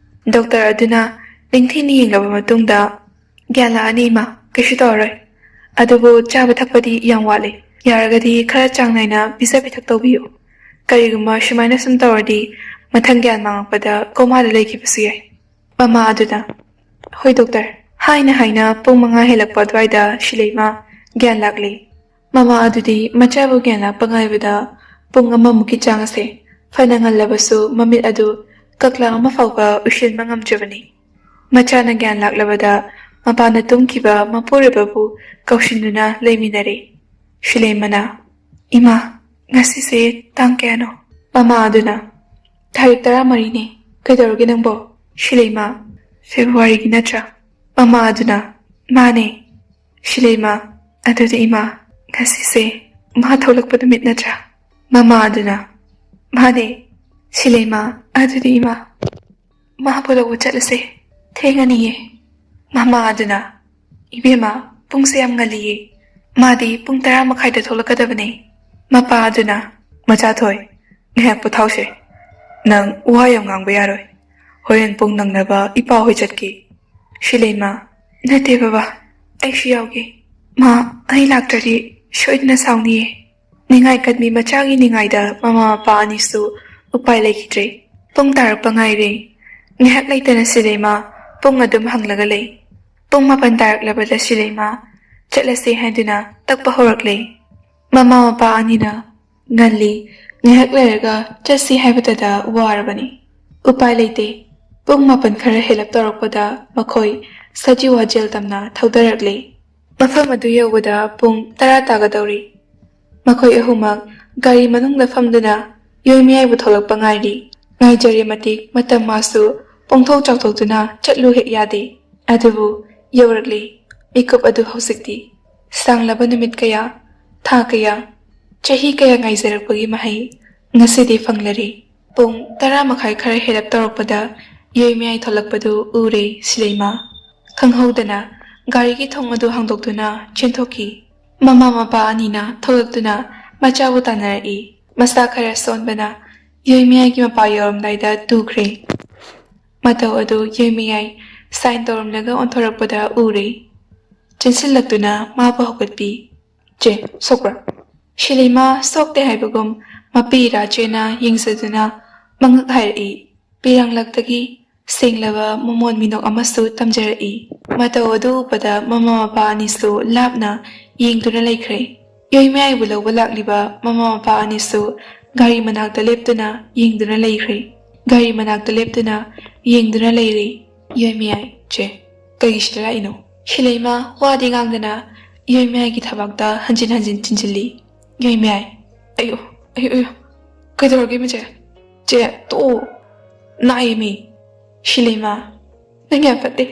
ꯗꯣꯛꯇꯔ ꯑꯗꯨꯅ ꯅꯤꯡꯊꯤꯅ ꯌꯦꯡꯂꯕ ꯃꯇꯨꯡꯗ, "ꯒ꯭ꯌꯥꯟ ꯂꯥꯛꯑꯅꯤ ꯏꯃꯥ, ꯀꯩꯁꯨ ꯇꯧꯔꯔꯣꯏ꯫ ꯑꯗꯨꯕꯨ ꯆꯥꯕ ꯊꯛꯄꯗꯤ ꯌꯥꯝ ꯋꯥꯠꯂꯤ꯫ ꯌꯥꯔꯒꯗꯤ ꯈꯔ ꯆꯥꯡ ꯅꯥꯏꯅ ꯄꯤꯖ ꯄꯤꯊꯛ ꯇꯧꯕꯤꯌꯨ꯫ ꯀꯔꯤꯒꯨꯝꯕ ꯁꯨꯃꯥꯏꯅ ꯁꯨꯝ ꯇꯧꯔꯗꯤ ꯃꯊꯪ ꯒ꯭ꯌꯥꯟ ꯃꯥꯡꯉꯛꯄꯗ ꯀꯣꯃꯥꯗ ꯂꯩꯈꯤꯕꯁꯨ ꯌꯥꯏ꯫" ꯃꯃꯥ ꯑꯗꯨꯅ, "ꯍꯣꯏ ꯗꯣꯛꯇꯔ," ꯍꯥꯏꯅ ꯍꯥꯏꯅ ꯄꯨꯡ ꯃꯉꯥ ꯍꯦꯜꯂꯛꯄ ꯑꯗꯨꯋꯥꯏꯗ ꯁꯤꯂꯩꯃ ꯒ꯭ꯌꯥꯟ ꯂꯥꯛꯂꯦ꯫ ꯃꯃꯥ ꯑꯗꯨꯗꯤ ꯃꯆꯥꯕꯨ ꯒ꯭ꯌꯥꯟ ꯂꯥꯛꯄ ꯉꯥꯏꯕꯗ ꯄꯨꯡ ꯑꯃꯃꯨꯛꯀꯤ ꯆꯥꯡ ꯑꯁꯦ ꯐꯅ ꯉꯜꯂꯕꯁꯨ ꯃꯃꯤꯠ ꯑꯗꯨ ꯀꯛꯂꯥ ꯑꯃ ꯐꯥꯎꯕ ꯎꯏꯁꯤꯟꯕ ꯉꯝꯗ꯭ꯔꯕꯅꯤ꯫ ꯃꯆꯥꯅ ꯒ꯭ꯌꯥꯟ ꯂꯥꯛꯂꯕꯗ ꯃꯄꯥꯅ ꯇꯨꯝꯈꯤꯕ ꯃꯄꯨꯔꯣꯏꯕꯕꯨ ꯀꯧꯁꯤꯟꯗꯨꯅ ꯂꯩꯃꯤꯟꯅꯔꯦ꯫ ꯁꯤꯂꯩꯃꯅ, "ꯏꯃꯥ, ꯉꯁꯤꯁꯦ ꯇꯥꯡ ꯀꯌꯥꯅꯣ?" ꯃꯃꯥ ꯑꯗꯨꯅ, "ꯇꯥꯔꯤꯛ ꯇꯔꯥꯃꯔꯤꯅꯦ꯫ ꯀꯩꯗꯧꯔꯒꯦ ꯅꯪꯕꯣ?" ꯁꯤꯂꯩꯃ, "ꯐꯦꯕ꯭ꯔꯨꯋꯥꯔꯤꯒꯤ ꯅꯠꯇ꯭ꯔꯥ?" ꯃꯃꯥ ꯑꯗꯨꯅ, "ꯃꯥꯅꯦ꯫" ꯁꯤꯂꯩꯃ, "ꯑꯗꯨꯗꯤ ꯏꯃꯥ, ꯉꯁꯤꯁꯦ ꯃꯥ ꯊꯣꯛꯂꯛꯄ ꯅꯨꯃꯤꯠ ꯅꯠꯇ꯭ꯔꯥ?" ꯃꯃꯥ ꯑꯗꯨꯅ, "ꯃꯥꯅꯦ꯫" ꯁꯤꯂꯩꯃ, "ꯑꯗꯨꯗꯤ ꯏꯃꯥ, ꯃꯥꯕꯨ ꯂꯧꯕ ꯆꯠꯂꯁꯦ, ꯊꯦꯡꯉꯅꯤꯌꯦ꯫" ꯃꯃꯥ ꯑꯗꯨꯅ, "ꯏꯕꯦꯝꯃ, ꯄꯨꯡꯁꯦ ꯌꯥꯝ ꯉꯜꯂꯤꯌꯦ, ꯃꯥꯗꯤ ꯄꯨꯡ ꯇꯔꯥ ꯃꯈꯥꯏꯗ ꯊꯣꯛꯂꯛꯀꯗꯕꯅꯦ꯫" ꯃꯄꯥ ꯑꯗꯨꯅ, "ꯃꯆꯥꯊꯣꯏ, ꯉꯥꯏꯍꯥꯛ ꯄꯣꯊꯥꯎꯁꯦ, ꯅꯪ ꯋꯥ ꯌꯥꯝ ꯉꯥꯡꯕ ꯌꯥꯔꯣꯏ, ꯍꯣꯔꯦꯟ ꯄꯨꯡ ꯅꯪꯅꯕ ꯏꯄꯥ ꯍꯣꯏ ꯆꯠꯀꯦ꯫" ꯁꯤꯂꯩꯃ, "ꯅꯠꯇꯦ ꯕꯕꯥ, ꯑꯩꯁꯨ ꯌꯥꯎꯒꯦ, ꯃꯥ ꯑꯩ ꯂꯥꯛꯇ꯭ꯔꯗꯤ ꯁꯣꯏꯗꯅ ꯁꯥꯎꯅꯤꯌꯦ꯫" ꯅꯤꯡꯉꯥꯏ ꯀꯟꯕꯤ ꯃꯆꯥꯒꯤ ꯅꯤꯡꯉꯥꯏꯗ ꯃꯃꯥ ꯃꯄꯥ ꯑꯅꯤꯁꯨ ꯎꯄꯥꯏ ꯂꯩꯈꯤꯗ꯭ꯔꯦ꯫ ꯄꯨꯡ ꯇꯥꯔꯛꯄ ꯉꯥꯏꯔꯦ꯫ ꯉꯥꯏꯍꯥꯛ ꯂꯩꯇꯅ ꯁꯤꯂꯩꯃ ꯄꯨꯡ ꯑꯗꯨꯝ ꯍꯪꯂꯒ ꯂꯩ꯫ ꯄꯨꯡ ꯃꯥꯄꯟ ꯇꯥꯔꯛꯂꯕꯗ ꯁꯤꯂꯩꯃ ꯆꯠꯂꯁꯦ ꯍꯥꯏꯗꯨꯅ ꯇꯛꯄ ꯍꯧꯔꯛꯂꯦ꯫ ꯃꯃꯥ ꯃꯄꯥ ꯑꯅꯤꯅ, "ꯉꯜꯂꯤ, ꯉꯥꯏꯍꯥꯛ ꯂꯩꯔꯒ ꯆꯠꯁꯤ" ꯍꯥꯏꯕꯗꯗ ꯋꯥꯔꯕꯅꯤ꯫ ꯎꯄꯥꯏ ꯂꯩꯇꯦ꯫ ꯄꯨꯡ ꯃꯥꯄꯟ ꯈꯔ ꯍꯦꯜꯂꯞ ꯇꯧꯔꯛꯄꯗ ꯃꯈꯣꯏ ꯁꯖꯤꯋꯥ ꯖꯦꯜ ꯇꯝꯅ ꯊꯧꯗꯔꯛꯂꯦ꯫ ꯃꯐꯝ ꯑꯗꯨ ꯌꯧꯕꯗ ꯄꯨꯡ ꯇꯔꯥ ꯇꯥꯒꯗꯧꯔꯤ꯫ ꯃꯈꯣꯏ ꯑꯍꯨꯝꯃꯛ ꯒꯥꯔꯤ ꯃꯅꯨꯡꯗ ꯐꯝꯗꯨꯅ ꯌꯣꯏꯃꯌꯥꯏꯕꯨ ꯊꯣꯛꯂꯛꯄ ꯉꯥꯏꯔꯤ꯫ ꯉꯥꯏꯖꯔꯦ ꯃꯇꯤꯛ ꯃꯇꯝ ꯃꯥꯁꯨ ꯄꯣꯡꯊꯣꯛ ꯆꯥꯎꯊꯣꯛꯇꯨꯅ ꯆꯠꯂꯨ ꯍꯦꯛ ꯌꯥꯗꯦ꯫ ꯑꯗꯨꯕꯨ ꯌꯧꯔꯛꯂꯤ꯫ ꯃꯤꯀꯨꯞ ꯑꯗꯨ ꯍꯧꯖꯤꯛꯇꯤ꯫ ꯁꯥꯡꯂꯕ ꯅꯨꯃꯤꯠ ꯀꯌꯥ, ꯊꯥ ꯀꯌꯥ, ꯆꯍꯤ ꯀꯌꯥ ꯉꯥꯏꯖꯔꯛꯄꯒꯤ ꯃꯍꯩ ꯉꯁꯤꯗꯤ ꯐꯪꯂꯔꯦ꯫ ꯄꯨꯡ ꯇꯔꯥ ꯃꯈꯥꯏ ꯈꯔ ꯍꯦꯜꯂꯞ ꯇꯧꯔꯛꯄꯗ ꯌꯣꯏꯃꯌꯥꯏ ꯊꯣꯛꯂꯛꯄꯗꯨ ꯎꯔꯦ ꯁꯤꯂꯩꯃ꯫ ꯈꯪꯍꯧꯗꯅ ꯒꯥꯔꯤꯒꯤ ꯊꯣꯡ ꯑꯗꯨ ꯍꯥꯡꯗꯣꯛꯇꯨꯅ ꯆꯦꯟꯊꯣꯛꯈꯤ꯫ ꯃꯃꯥ ꯃꯄꯥ ꯑꯅꯤꯅ ꯊꯣꯛꯂꯛꯇꯨꯅ ꯃꯆꯥꯕꯨ ꯇꯥꯟꯅꯔꯛꯏ꯫ ꯃꯁꯥ ꯈꯔ ꯁꯣꯟꯕꯅ ꯌꯣꯏꯃꯌꯥꯏꯒꯤ ꯃꯄꯥ ꯌꯧꯔꯝꯗꯥꯏꯗ ꯇꯨꯈ꯭ꯔꯦ꯫ ꯃꯇꯧ ꯑꯗꯨ ꯌꯣꯏꯃꯌꯥꯏ ꯁꯥꯏꯟ ꯇꯧꯔꯝꯂꯒ ꯑꯣꯟꯊꯣꯔꯛꯄꯗ ꯎꯔꯦ꯫ ꯆꯦꯟꯁꯤꯜꯂꯛꯇꯨꯅ ꯃꯥꯕꯨ ꯍꯧꯒꯠꯄꯤ꯫ "ꯆꯦ, ꯁꯣꯛꯄ꯭ꯔꯥ?" ꯁꯤꯂꯩꯃ ꯁꯣꯛꯇꯦ ꯍꯥꯏꯕꯒꯨꯝ ꯃꯄꯤ ꯏꯔꯥ ꯆꯦꯅ ꯌꯦꯡꯖꯗꯨꯅ ꯃꯉꯛ ꯍꯥꯏꯔꯛꯏ꯫ ꯄꯤꯔꯥꯡꯂꯛꯇꯒꯤ ꯁꯦꯡꯂꯕ ꯃꯃꯣꯟ ꯃꯤꯅꯣꯛ ꯑꯃꯁꯨ ꯇꯝꯖꯔꯛꯏ꯫ ꯃꯇꯧ ꯑꯗꯨ ꯎꯕꯗ ꯃꯃꯥ ꯃꯄꯥ ꯑꯅꯤꯁꯨ ꯂꯥꯞꯅ ꯌꯦꯡꯗꯨꯅ ꯂꯩꯈ꯭ꯔꯦ꯫ ꯌꯣꯏꯃꯌꯥꯏꯕꯨ ꯂꯧꯕ ꯂꯥꯛꯂꯤꯕ ꯃꯃꯥ ꯃꯄꯥ ꯑꯅꯤꯁꯨ ꯒꯥꯔꯤ ꯃꯅꯥꯛꯇ ꯂꯦꯞꯇꯨꯅ ꯌꯦꯡꯗꯨꯅ ꯂꯩꯈ꯭ꯔꯦ꯫ ꯒꯥꯔꯤ ꯃꯅꯥꯛꯇ ꯂꯦꯞꯇꯨꯅ ꯌꯦꯡꯗꯨꯅ ꯂꯩꯔꯦ꯫ ꯌꯣꯏꯃꯌꯥꯏ, "ꯆꯦ, ꯀꯩꯒꯤ ꯁꯤꯗ ꯂꯥꯛꯏꯅꯣ?" ꯁꯤꯂꯩꯃ ꯋꯥꯗꯤ ꯉꯥꯡꯗꯅ ꯌꯣꯏꯃꯌꯥꯏꯒꯤ ꯊꯕꯥꯛꯇ ꯍꯟꯖꯤꯟ ꯍꯟꯖꯤꯟ ꯆꯤꯟꯁꯤꯜꯂꯤ꯫ ꯌꯣꯏꯃꯌꯥꯏ, ꯑꯌꯣ, ꯑꯌꯣ, ꯑꯌꯣ, ꯀꯩꯗꯧꯔꯒꯦ ꯃꯆꯦ? ꯆꯦ, ꯇꯣꯛꯑꯣ, ꯅꯥꯏꯌꯦꯃꯤ꯫ ꯁꯤꯂꯩꯃ, ꯅꯪ ꯌꯥꯝ ꯐꯠꯇꯦ꯫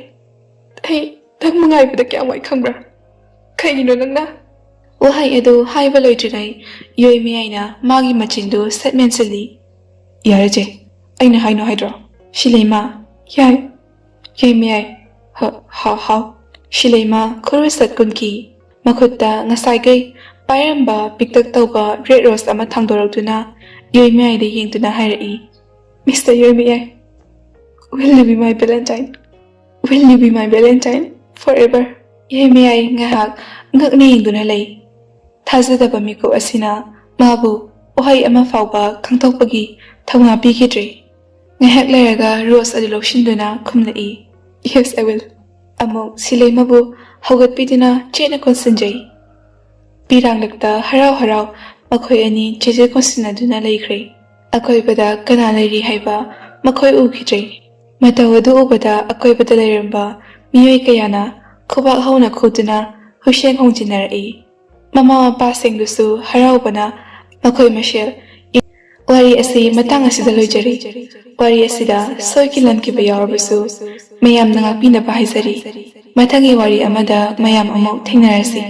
ꯑꯩ ꯅꯪ ꯉꯥꯏꯕꯗ ꯀꯌꯥꯝ ꯋꯥꯏ ꯈꯪꯕ꯭ꯔꯥ? ꯀꯩꯒꯤꯅꯣ ꯅꯪꯅ? ꯋꯥꯍꯩ ꯑꯗꯨ ꯍꯥꯏꯕ ꯂꯣꯏꯗ꯭ꯔꯤꯉꯩ ꯌꯣꯏꯃꯌꯥꯏꯅ ꯃꯥꯒꯤ ꯃꯆꯤꯟꯗꯨ ꯁꯠ ꯃꯦꯟꯁꯤꯜꯂꯤ꯫ ꯌꯥꯔꯦ ꯆꯦ, ꯑꯩꯅ ꯍꯥꯏꯅꯣ ꯍꯥꯏꯗ꯭ꯔꯣ? ꯁꯤꯂꯩꯃ, ꯌꯥꯏ꯫ ꯌꯣꯏꯃꯌꯥꯏ, ꯍ, ꯍꯥꯎ, ꯍꯥꯎ꯫ ꯁꯤꯂꯩꯃ ꯈꯨꯔꯨ ꯁꯠ ꯀꯨꯟꯈꯤ꯫ ꯃꯈꯨꯠꯇ ꯉꯁꯥꯏꯈꯩ ꯄꯥꯏꯔꯝꯕ ꯄꯤꯛꯇꯛ ꯇꯧꯕ red rose ꯑꯃ ꯊꯥꯡꯗꯣꯔꯛꯇꯨꯅ ꯌꯣꯏꯃꯌꯥꯏꯗ ꯌꯦꯡꯗꯨꯅ ꯍꯥꯏꯔꯛꯏ, "Mister ꯌꯣꯏꯃꯌꯥꯏ, will you be my Valentine? Will you be my Valentine forever?" ꯌꯣꯏꯃꯌꯥꯏ ꯉꯥꯏꯍꯥꯛ ꯉꯛꯅ ꯌꯦꯡꯗꯨꯅ ꯂꯩ꯫ ꯊꯥꯖꯗꯕ ꯃꯤꯀꯨꯞ ꯑꯁꯤꯅ ꯃꯥꯕꯨ ꯋꯥꯍꯩ ꯑꯃ ꯐꯥꯎꯕ ꯈꯪꯗꯣꯛꯄꯒꯤ ꯊꯧꯅꯥ ꯄꯤꯈꯤꯗ꯭ꯔꯦ꯫ ꯉꯥꯏꯍꯥꯛ ꯂꯩꯔꯒ rose ꯑꯗꯨ ꯂꯧꯁꯤꯟꯗꯨꯅ ꯈꯨꯝꯂꯛꯏ, "Yes, I will." ꯑꯃꯨꯛ ꯁꯤꯂꯩꯃꯕꯨ ꯍꯧꯒꯠꯄꯤꯗꯨꯅ ꯆꯦꯠꯅ ꯀꯣꯟꯁꯤꯟꯖꯩ꯫ ꯄꯤꯔꯥꯡꯂꯛꯇ ꯍꯔꯥꯎ ꯍꯔꯥꯎ ꯃꯈꯣꯏ ꯑꯅꯤ ꯆꯦꯠꯆꯦꯠ ꯀꯣꯟꯁꯤꯟꯅꯗꯨꯅ ꯂꯩꯈ꯭ꯔꯦ꯫ ꯑꯀꯣꯏꯕꯗ ꯀꯅꯥ ꯂꯩꯔꯤ ꯍꯥꯏꯕ ꯃꯈꯣꯏ ꯎꯈꯤꯗ꯭ꯔꯦ꯫ ꯃꯇꯧ ꯑꯗꯨ ꯎꯕꯗ ꯑꯀꯣꯏꯕꯗ ꯂꯩꯔꯝꯕ ꯃꯤꯑꯣꯏ ꯀꯌꯥꯅ ꯈꯨꯕꯥꯛ ꯍꯧꯅ ꯈꯨꯗꯨꯅ ꯍꯨꯏꯁꯦꯡ ꯍꯣꯡꯖꯤꯟꯅꯔꯛꯏ꯫ ꯃꯃꯥ ꯃꯄꯥꯁꯤꯡꯗꯨꯁꯨ ꯍꯔꯥꯎꯕꯅ ꯃꯈꯣꯏ ꯃꯁꯦꯜ ꯏ-, ꯋꯥꯔꯤ ꯑꯁꯤ ꯃꯇꯥꯡ ꯑꯁꯤꯗ ꯂꯣꯏꯖꯔꯤ꯫ ꯋꯥꯔꯤ ꯑꯁꯤꯗ ꯁꯣꯏꯈꯤ ꯂꯥꯟꯈꯤꯕ ꯌꯥꯎꯔꯕꯁꯨ ꯃꯌꯥꯝꯅ ꯉꯥꯛꯄꯤꯅꯕ ꯍꯥꯏꯖꯔꯤ꯫ ꯃꯊꯪꯒꯤ ꯋꯥꯔꯤ ꯑꯃꯗ ꯃꯌꯥꯝ ꯑꯃꯨꯛ ꯊꯦꯡꯅꯔꯁꯤ꯫